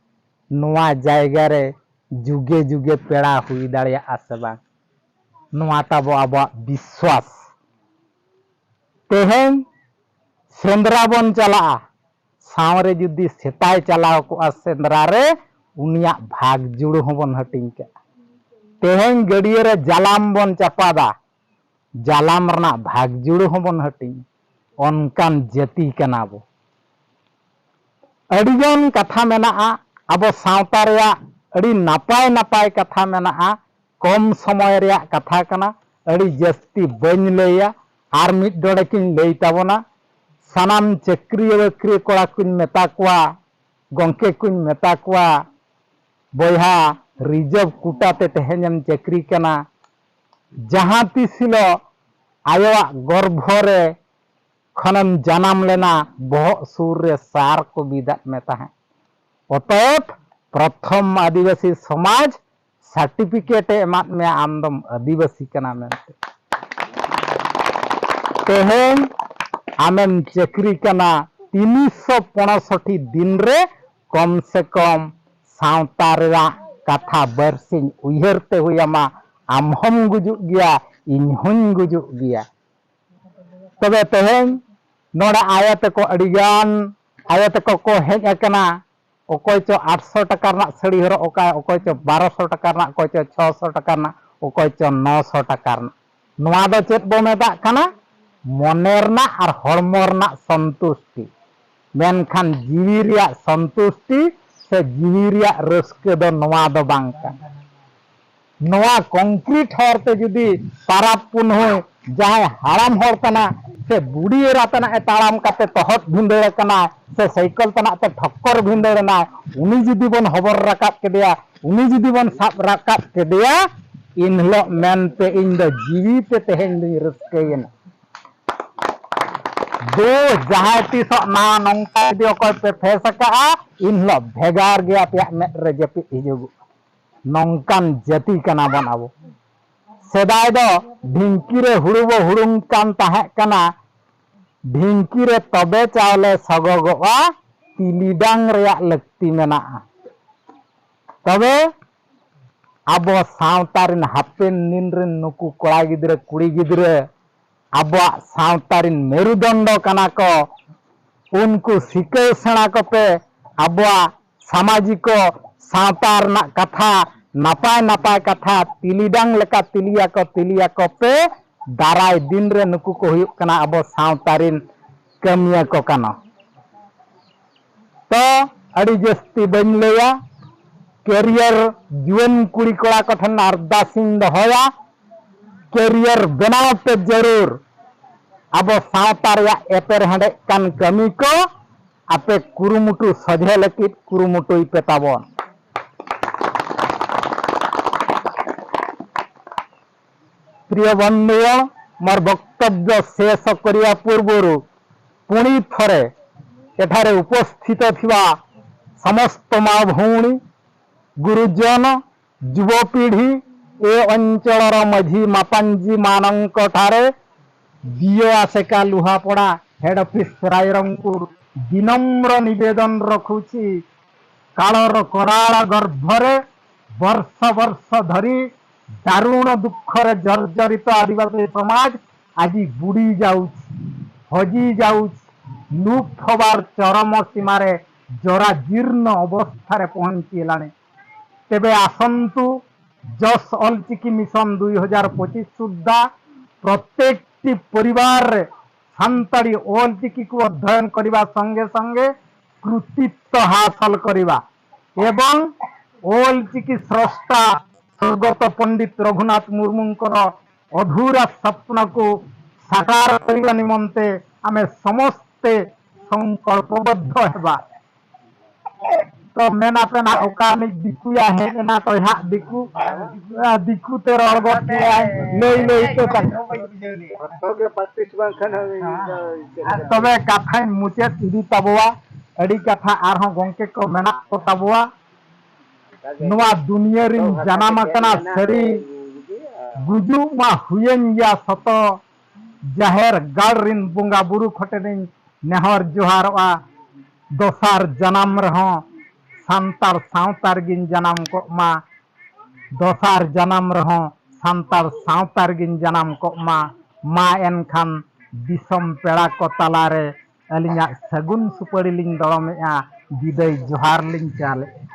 ᱱᱚᱣᱟ ᱡᱟᱭᱜᱟ ᱨᱮ ᱡᱩᱜᱮ ᱡᱩᱜᱮ ᱯᱮᱲᱟ ᱦᱩᱭ ᱫᱟᱲᱮᱭᱟᱜᱼᱟ ᱥᱮ ᱵᱟᱝ᱾ ᱱᱚᱣᱟ ᱛᱟᱵᱚ ᱟᱵᱚᱣᱟᱜ ᱵᱤᱥᱣᱟᱥ᱾ ᱛᱮᱦᱮᱧ ᱥᱮᱸᱫᱽᱨᱟ ᱵᱚᱱ ᱪᱟᱞᱟᱜᱼᱟ, ᱥᱟᱶᱨᱮ ᱡᱩᱫᱤ ᱥᱮᱛᱟᱭ ᱪᱟᱞᱟᱣ ᱠᱚᱜᱼᱟ ᱥᱮᱸᱫᱽᱨᱟ ᱨᱮ, ᱩᱱᱤᱭᱟᱜ ᱵᱷᱟᱜᱽ ᱡᱩᱲᱩ ᱦᱚᱸᱵᱚᱱ ᱦᱟᱹᱴᱤᱧ ᱠᱟᱜᱼᱟ᱾ ᱛᱮᱦᱮᱧ ᱜᱟᱹᱰᱭᱟᱹ ᱨᱮ ᱡᱟᱞᱟᱢ ᱵᱚᱱ ᱪᱟᱯᱟᱫᱟ, ᱡᱟᱞᱟᱢ ᱨᱮᱱᱟᱜ ᱵᱷᱟᱜᱽ ᱡᱩᱲᱩ ᱦᱚᱸᱵᱚᱱ ᱦᱟᱹᱴᱤᱧ᱾ ᱚᱱᱠᱟᱱ ᱡᱟᱹᱛᱤ ᱠᱟᱱᱟ ᱵᱚ᱾ ᱟᱹᱰᱤᱜᱟᱱ ᱠᱟᱛᱷᱟ ᱢᱮᱱᱟᱜᱼᱟ, ᱟᱵᱚ ᱥᱟᱶᱛᱟ ᱨᱮᱭᱟᱜ ᱟᱹᱰᱤ ᱱᱟᱯᱟᱭ ᱱᱟᱯᱟᱭ ᱠᱟᱛᱷᱟ ᱢᱮᱱᱟᱜᱼᱟ᱾ ᱠᱚᱢ ᱥᱚᱢᱚᱭ ᱨᱮᱭᱟᱜ ᱠᱟᱛᱷᱟ ᱠᱟᱱᱟ, ᱟᱹᱰᱤ ᱡᱟᱹᱥᱛᱤ ᱵᱟᱹᱧ ᱞᱟᱹᱭᱟ᱾ ᱟᱨ ᱢᱤᱫ ᱰᱚᱸᱰᱮᱠᱤᱧ ᱞᱟᱹᱭ ᱛᱟᱵᱚᱱᱟ, ᱥᱟᱱᱟᱢ ᱪᱟᱹᱠᱨᱤᱭᱟᱹ ᱵᱟᱹᱠᱨᱤᱭᱟᱹ ᱠᱚᱲᱟ ᱠᱚᱧ ᱢᱮᱛᱟ ᱠᱚᱣᱟ, ᱜᱚᱢᱠᱮ ᱠᱚᱧ ᱢᱮᱛᱟ ᱠᱚᱣᱟ, ᱵᱚᱭᱦᱟ, ᱨᱤᱡᱟᱹᱵᱷ ᱠᱳᱴᱟ ᱛᱮ ᱛᱮᱦᱮᱧᱮᱢ ᱪᱟᱹᱠᱨᱤ ᱠᱟᱱᱟ, ᱡᱟᱦᱟᱸ ᱛᱤᱥ ᱦᱤᱞᱳᱜ ᱟᱭᱳᱣᱟᱜ ᱜᱚᱨᱵᱷᱚ ᱨᱮ ᱠᱷᱚᱱᱮᱢ ᱡᱟᱱᱟᱢ ᱞᱮᱱᱟ, ᱵᱚᱦᱚᱜ ᱥᱩᱨ ᱨᱮ ᱥᱟᱨ ᱠᱚ ᱵᱤᱫᱟᱜ ᱢᱮ ᱛᱟᱦᱮᱸᱫ᱾ ᱚᱛᱚᱮᱵ, ᱯᱨᱚᱛᱷᱚᱢ ᱟᱹᱫᱤᱵᱟᱹᱥᱤ ᱥᱚᱢᱟᱡᱽ ᱥᱟᱨᱴᱤᱯᱷᱤᱠᱮᱴ ᱮ ᱮᱢᱟᱫ ᱢᱮᱭᱟ, ᱟᱢ ᱫᱚᱢ ᱟᱹᱫᱤᱵᱟᱹᱥᱤ ᱠᱟᱱᱟ ᱢᱮᱱᱛᱮ᱾ ᱛᱮᱦᱮᱧ ᱟᱢᱮᱢ ᱪᱟᱹᱠᱨᱤ ᱠᱟᱱᱟ, ᱛᱤᱱᱤᱥᱥᱚ ᱯᱚᱸᱭᱥᱚᱴᱴᱤ ᱫᱤᱱ ᱨᱮ ᱠᱚᱢ ᱥᱮ ᱠᱚᱢ ᱥᱟᱶᱛᱟ ᱨᱮᱱᱟᱜ ᱠᱟᱛᱷᱟ ᱵᱟᱨᱥᱤᱧ ᱩᱭᱦᱟᱹᱨ ᱛᱮ ᱦᱩᱭ ᱟᱢᱟ, ᱟᱢ ᱦᱚᱢ ᱜᱩᱡᱩᱜ ᱜᱮᱭᱟ, ᱤᱧ ᱦᱚᱧ ᱜᱩᱡᱩᱜ ᱜᱮᱭᱟ᱾ ᱛᱚᱵᱮ ᱛᱮᱦᱮᱧ ᱱᱚᱰᱮ ᱟᱭᱳ ᱛᱟᱠᱚ ᱟᱹᱰᱤᱜᱟᱱ, ᱟᱭᱳ ᱛᱟᱠᱚ ᱠᱚ ᱦᱮᱡ ᱟᱠᱟᱱᱟ, ᱚᱠᱚᱭ ᱪᱚ ᱟᱴᱥᱚ ᱴᱟᱠᱟ ᱨᱮᱱᱟᱜ ᱥᱟᱹᱲᱤ ᱦᱚᱨᱚᱜ ᱟᱠᱟᱫ, ᱚᱠᱚᱭ ᱪᱚ ᱵᱟᱨᱚᱥᱚ ᱴᱟᱠᱟ ᱨᱮᱱᱟᱜ, ᱚᱠᱚᱭ ᱪᱚ ᱪᱷᱚᱥᱚ ᱴᱟᱠᱟ ᱨᱮᱱᱟᱜ, ᱚᱠᱚᱭ ᱪᱚ ᱱᱚᱥᱚ ᱴᱟᱠᱟ ᱨᱮᱱᱟᱜ᱾ ᱱᱚᱣᱟ ᱫᱚ ᱪᱮᱫ ᱵᱚ ᱢᱮᱛᱟᱜ ᱠᱟᱱᱟ? ᱢᱚᱱᱮ ᱨᱮᱱᱟᱜ ᱟᱨ ᱦᱚᱲᱢᱚ ᱨᱮᱱᱟᱜ ᱥᱚᱱᱛᱩᱥᱴᱤ᱾ ᱢᱮᱱᱠᱷᱟᱱ ᱡᱤᱣᱤ ᱨᱮᱭᱟᱜ ᱥᱚᱱᱛᱩᱥᱴᱤ ᱥᱮ ᱡᱤᱣᱤ ᱨᱮᱭᱟᱜ ᱨᱟᱹᱥᱠᱟᱹ ᱫᱚ ᱱᱚᱣᱟ ᱫᱚ ᱵᱟᱝ ᱠᱟᱱᱟ᱾ ᱱᱚᱣᱟ ᱠᱚᱝᱠᱨᱤᱴ ᱦᱚᱨ ᱛᱮ ᱡᱩᱫᱤ ᱯᱟᱨᱟᱵᱽ ᱯᱩᱱᱦᱟᱹᱭ ᱡᱟᱦᱟᱸᱭ ᱦᱟᱲᱟᱢ ᱦᱚᱲ ᱠᱟᱱᱟ ᱥᱮ ᱵᱩᱰᱷᱤ ᱮᱨᱟ ᱛᱟᱱᱟᱜ ᱮ ᱛᱟᱲᱟᱢ ᱠᱟᱛᱮ ᱛᱚᱦᱚᱫ ᱵᱷᱤᱸᱫᱟᱹᱲ ᱟᱠᱟᱱᱟᱭ ᱥᱮ ᱥᱟᱭᱠᱮᱞ ᱛᱟᱱᱟᱜ ᱛᱮ ᱴᱷᱚᱠᱠᱚᱨ ᱵᱷᱤᱸᱫᱟᱹᱲ ᱮᱱᱟᱭ, ᱩᱱᱤ ᱡᱩᱫᱤ ᱵᱚᱱ ᱦᱚᱵᱚᱨ ᱨᱟᱠᱟᱵ ᱠᱮᱫᱮᱭᱟ, ᱩᱱᱤ ᱡᱩᱫᱤ ᱵᱚᱱ ᱥᱟᱵ ᱨᱟᱠᱟᱵ ᱠᱮᱫᱮᱭᱟ, ᱤᱱ ᱦᱤᱞᱳᱜ ᱢᱮᱱᱛᱮ ᱤᱧ ᱫᱚ ᱡᱤᱣᱤ ᱛᱮ ᱛᱮᱦᱮᱧ ᱫᱩᱧ ᱨᱟᱹᱥᱠᱟᱹᱭᱮᱱᱟ᱾ ᱫᱩ ᱡᱟᱦᱟᱸᱭ ᱛᱤᱥᱚᱜ ᱱᱟ ᱱᱚᱝᱠᱟ ᱡᱩᱫᱤ ᱚᱠᱚᱭ ᱯᱮ ᱯᱷᱮᱥ ᱟᱠᱟᱜᱼᱟ, ᱤᱱ ᱦᱤᱞᱳᱜ ᱵᱷᱮᱜᱟᱨ ᱜᱮ ᱟᱯᱮᱭᱟᱜ ᱢᱮᱫ ᱨᱮ ᱡᱟᱹᱯᱤᱫ ᱦᱤᱡᱩᱜᱚᱜᱼᱟ᱾ ᱱᱚᱝᱠᱟᱱ ᱡᱟᱹᱛᱤ ᱠᱟᱱᱟ ᱵᱚᱱ ᱟᱵᱚ᱾ ᱥᱮᱫᱟᱭ ᱫᱚ ᱰᱷᱤᱝᱠᱤ ᱨᱮ ᱦᱩᱲᱩ ᱵᱚ ᱦᱩᱲᱩᱝ ᱠᱟᱱ ᱛᱟᱦᱮᱸ ᱠᱟᱱᱟ, ᱰᱷᱤᱝᱠᱤ ᱨᱮ ᱛᱚᱵᱮ ᱪᱟᱣᱞᱮ ᱥᱚᱜᱚᱜᱚᱜᱼᱟ, ᱛᱤᱞᱤᱰᱟᱝ ᱨᱮᱭᱟᱜ ᱞᱟᱹᱠᱛᱤ ᱢᱮᱱᱟᱜᱼᱟ᱾ ᱛᱚᱵᱮ ᱟᱵᱚ ᱥᱟᱶᱛᱟ ᱨᱮᱱ ᱦᱟᱯᱮᱱ ᱫᱤᱱ ᱨᱮᱱ ᱱᱩᱠᱩ ᱠᱚᱲᱟ ᱜᱤᱫᱽᱨᱟᱹ, ᱠᱩᱲᱤ ᱜᱤᱫᱽᱨᱟᱹ ᱟᱵᱚᱣᱟᱜ ᱥᱟᱶᱛᱟ ᱨᱮᱱ ᱢᱮᱨᱩᱫᱚᱱᱰᱚ ᱠᱟᱱᱟ ᱠᱚ᱾ ᱩᱱᱠᱩ ᱥᱤᱠᱟᱹᱣ ᱥᱮᱬᱟ ᱠᱚᱯᱮ, ᱟᱵᱚᱣᱟᱜ ᱥᱟᱢᱟᱡᱤᱠᱚ ᱥᱟᱶᱛᱟ ᱨᱮᱱᱟᱜ ᱠᱟᱛᱷᱟ, ᱱᱟᱯᱟᱭ ᱱᱟᱯᱟᱭ ᱠᱟᱛᱷᱟ ᱛᱤᱞᱤᱰᱟᱝ ᱞᱮᱠᱟ ᱛᱤᱞᱤᱭᱟᱠᱚ, ᱛᱤᱞᱤᱭᱟᱠᱚ ᱯᱮ᱾ ᱫᱟᱨᱟᱭ ᱫᱤᱱ ᱨᱮ ᱱᱩᱠᱩ ᱠᱚ ᱦᱩᱭᱩᱜ ᱠᱟᱱᱟ ᱟᱵᱚ ᱥᱟᱶᱛᱟ ᱨᱮᱱ ᱠᱟᱹᱢᱤᱭᱟᱹ ᱠᱚ ᱠᱟᱱᱟ᱾ ᱛᱚ ᱟᱹᱰᱤ ᱡᱟᱹᱥᱛᱤ ᱵᱟᱹᱧ ᱞᱟᱹᱭᱟ, ᱠᱮᱨᱤᱭᱟᱨ ᱡᱩᱣᱟᱹᱱ ᱠᱩᱲᱤ ᱠᱚᱲᱟ ᱠᱚᱴᱷᱮᱱ ᱟᱨᱫᱟᱥ ᱤᱧ ᱫᱚᱦᱚᱭᱟ, ᱠᱮᱨᱤᱭᱟᱨ ᱵᱮᱱᱟᱣ ᱯᱮ ᱡᱟᱹᱨᱩᱲ᱾ ᱟᱵᱚ ᱥᱟᱶᱛᱟ ᱨᱮᱭᱟᱜ ᱮᱯᱮᱨ ᱦᱮᱸᱰᱮᱡ ᱠᱟᱱ ᱠᱟᱹᱢᱤ ᱠᱚ ᱟᱯᱮ ᱠᱩᱨᱩᱢᱩᱴᱩ ᱥᱚᱡᱷᱮ ᱞᱟᱹᱜᱤᱫ ᱠᱩᱨᱩᱢᱩᱴᱩᱭ ᱯᱮ ᱛᱟᱵᱚᱱ᱾ ପ୍ରିୟ ବନ୍ଧୁଗଣ, ମୋର ବକ୍ତବ୍ୟ ଶେଷ କରିବା ପୂର୍ବରୁ ପୁଣି ଥରେ ଏଠାରେ ଉପସ୍ଥିତ ଥିବା ସମସ୍ତ ମା ଭଉଣୀ, ଗୁରୁଜନ, ଯୁବପିଢ଼ି, ଏ ଅଞ୍ଚଳର ମଝି ମାପାଞ୍ଜି ମାନଙ୍କଠାରେ Jio ASECA ଲୁହାପଡ଼ା head office Rairangpur ବିନମ୍ର ନିବେଦନ ରଖୁଛି, କାଳର କରାଳ ଗର୍ଭରେ ବର୍ଷ ବର୍ଷ ଧରି ଦାରୁଣ ଦୁଃଖରେ ଜର୍ଜରିତ ଆଦିବାସୀ ସମାଜ ଆଜି ବୁଡ଼ି ଯାଉଛି, ହଜି ଯାଉଛି, ଲୁପ୍ତ ହବାର ଚରମ ସୀମାରେ ଜରାଜୀର୍ଣ୍ଣ ଅବସ୍ଥାରେ ପହଞ୍ଚିଗଲାଣି। ତେବେ ଆସନ୍ତୁ, ଜସ୍ ଅଲଚିକି ମିଶନ ଦୁଇ ହଜାର ପଚିଶ ସୁଦ୍ଧା ପ୍ରତ୍ୟେକଟି ପରିବାରରେ ସାନ୍ତାଳୀ ଅଲଚିକିକୁ ଅଧ୍ୟୟନ କରିବା ସଙ୍ଗେ ସଙ୍ଗେ କୃତିତ୍ୱ ହାସଲ କରିବା ଏବଂ ଅଲଚିକି ସ୍ରଷ୍ଟା ସ୍ୱର୍ଗତ ପଣ୍ଡିତ ରଘୁନାଥ ମୁର୍ମୁଙ୍କର ଅଧୁରା ସ୍ୱପ୍ନକୁ ସାକାର କରିବା ନିମନ୍ତେ ଆମେ ସମସ୍ତେ ସଂକଳ୍ପବଦ୍ଧ ହେବା। ᱛᱚ ᱢᱮᱱ ᱟᱯᱮ ᱱᱟᱜ ᱚᱠᱟ ᱨᱤᱱᱤᱡ ᱫᱤᱠᱩᱭᱟ ᱦᱮᱡ ᱮᱱᱟ ᱛᱚᱭ ᱦᱟᱸᱜ ᱫᱤᱠᱩ, ᱟᱨ ᱫᱤᱠᱩ ᱛᱮ ᱨᱚᱲ ᱜᱚᱫ ᱠᱮᱜᱼᱟᱭ, ᱞᱟᱹᱭ ᱞᱟᱹᱭ ᱛᱮ ᱛᱟᱭᱚᱢ᱾ ᱡᱚᱛᱚ ᱜᱮ practice ᱵᱟᱝᱠᱷᱟᱱ ᱦᱚᱸ ᱤᱧ ᱫᱚ ᱪᱮᱫ ᱟᱨ ᱞᱮᱠᱟ? ᱛᱚᱵᱮ ᱠᱟᱛᱷᱟᱧ ᱢᱩᱪᱟᱹᱫ ᱤᱫᱤ ᱛᱟᱵᱚᱣᱟ, ᱟᱹᱰᱤ ᱠᱟᱛᱷᱟ ᱟᱨᱦᱚᱸ ᱜᱚᱝᱠᱮ ᱠᱚ ᱢᱮᱱᱟᱜ ᱠᱚ ᱛᱟᱵᱚᱣᱟ᱾ ᱱᱚᱣᱟ ᱫᱩᱱᱤᱭᱟᱹ ᱨᱤᱧ ᱡᱟᱱᱟᱢ ᱟᱠᱟᱱᱟ ᱥᱟᱹᱨᱤ, ᱜᱩᱡᱩᱜ ᱢᱟ ᱦᱩᱭᱮᱱ ᱜᱮᱭᱟ ᱥᱚᱛᱚ, ᱡᱟᱦᱮᱨ ᱜᱟᱲ ᱨᱤᱱ ᱵᱚᱸᱜᱟ ᱵᱩᱨᱩ ᱠᱚᱴᱷᱮᱱᱤᱧ ᱱᱮᱦᱚᱨ ᱡᱚᱦᱟᱨᱚᱜᱼᱟ, ᱫᱚᱥᱟᱨ ᱡᱟᱱᱟᱢ ᱨᱮᱦᱚᱸ ᱥᱟᱱᱛᱟᱲ ᱥᱟᱶᱛᱟ ᱨᱮᱜᱤᱧ ᱡᱟᱱᱟᱢ ᱠᱚᱜ ᱢᱟ, ᱫᱚᱥᱟᱨ ᱡᱟᱱᱟᱢ ᱨᱮᱦᱚᱸ ᱥᱟᱱᱛᱟᱲ ᱥᱟᱶᱛᱟ ᱨᱮᱜᱤᱧ ᱡᱟᱱᱟᱢ ᱠᱚᱜ ᱢᱟ᱾ ᱢᱟ ᱮᱱᱠᱷᱟᱱ ᱫᱤᱥᱚᱢ ᱯᱮᱲᱟ ᱠᱚ ᱛᱟᱞᱟᱨᱮ ᱟᱹᱞᱤᱧᱟᱜ ᱥᱟᱹᱜᱩᱱ ᱥᱩᱯᱟᱹᱲᱤ ᱞᱤᱧ ᱫᱚᱲᱚᱢᱮᱜᱼᱟ, ᱵᱤᱫᱟᱹᱭ ᱡᱚᱦᱟᱨ ᱞᱤᱧ ᱪᱟᱞᱮᱜᱼᱟ᱾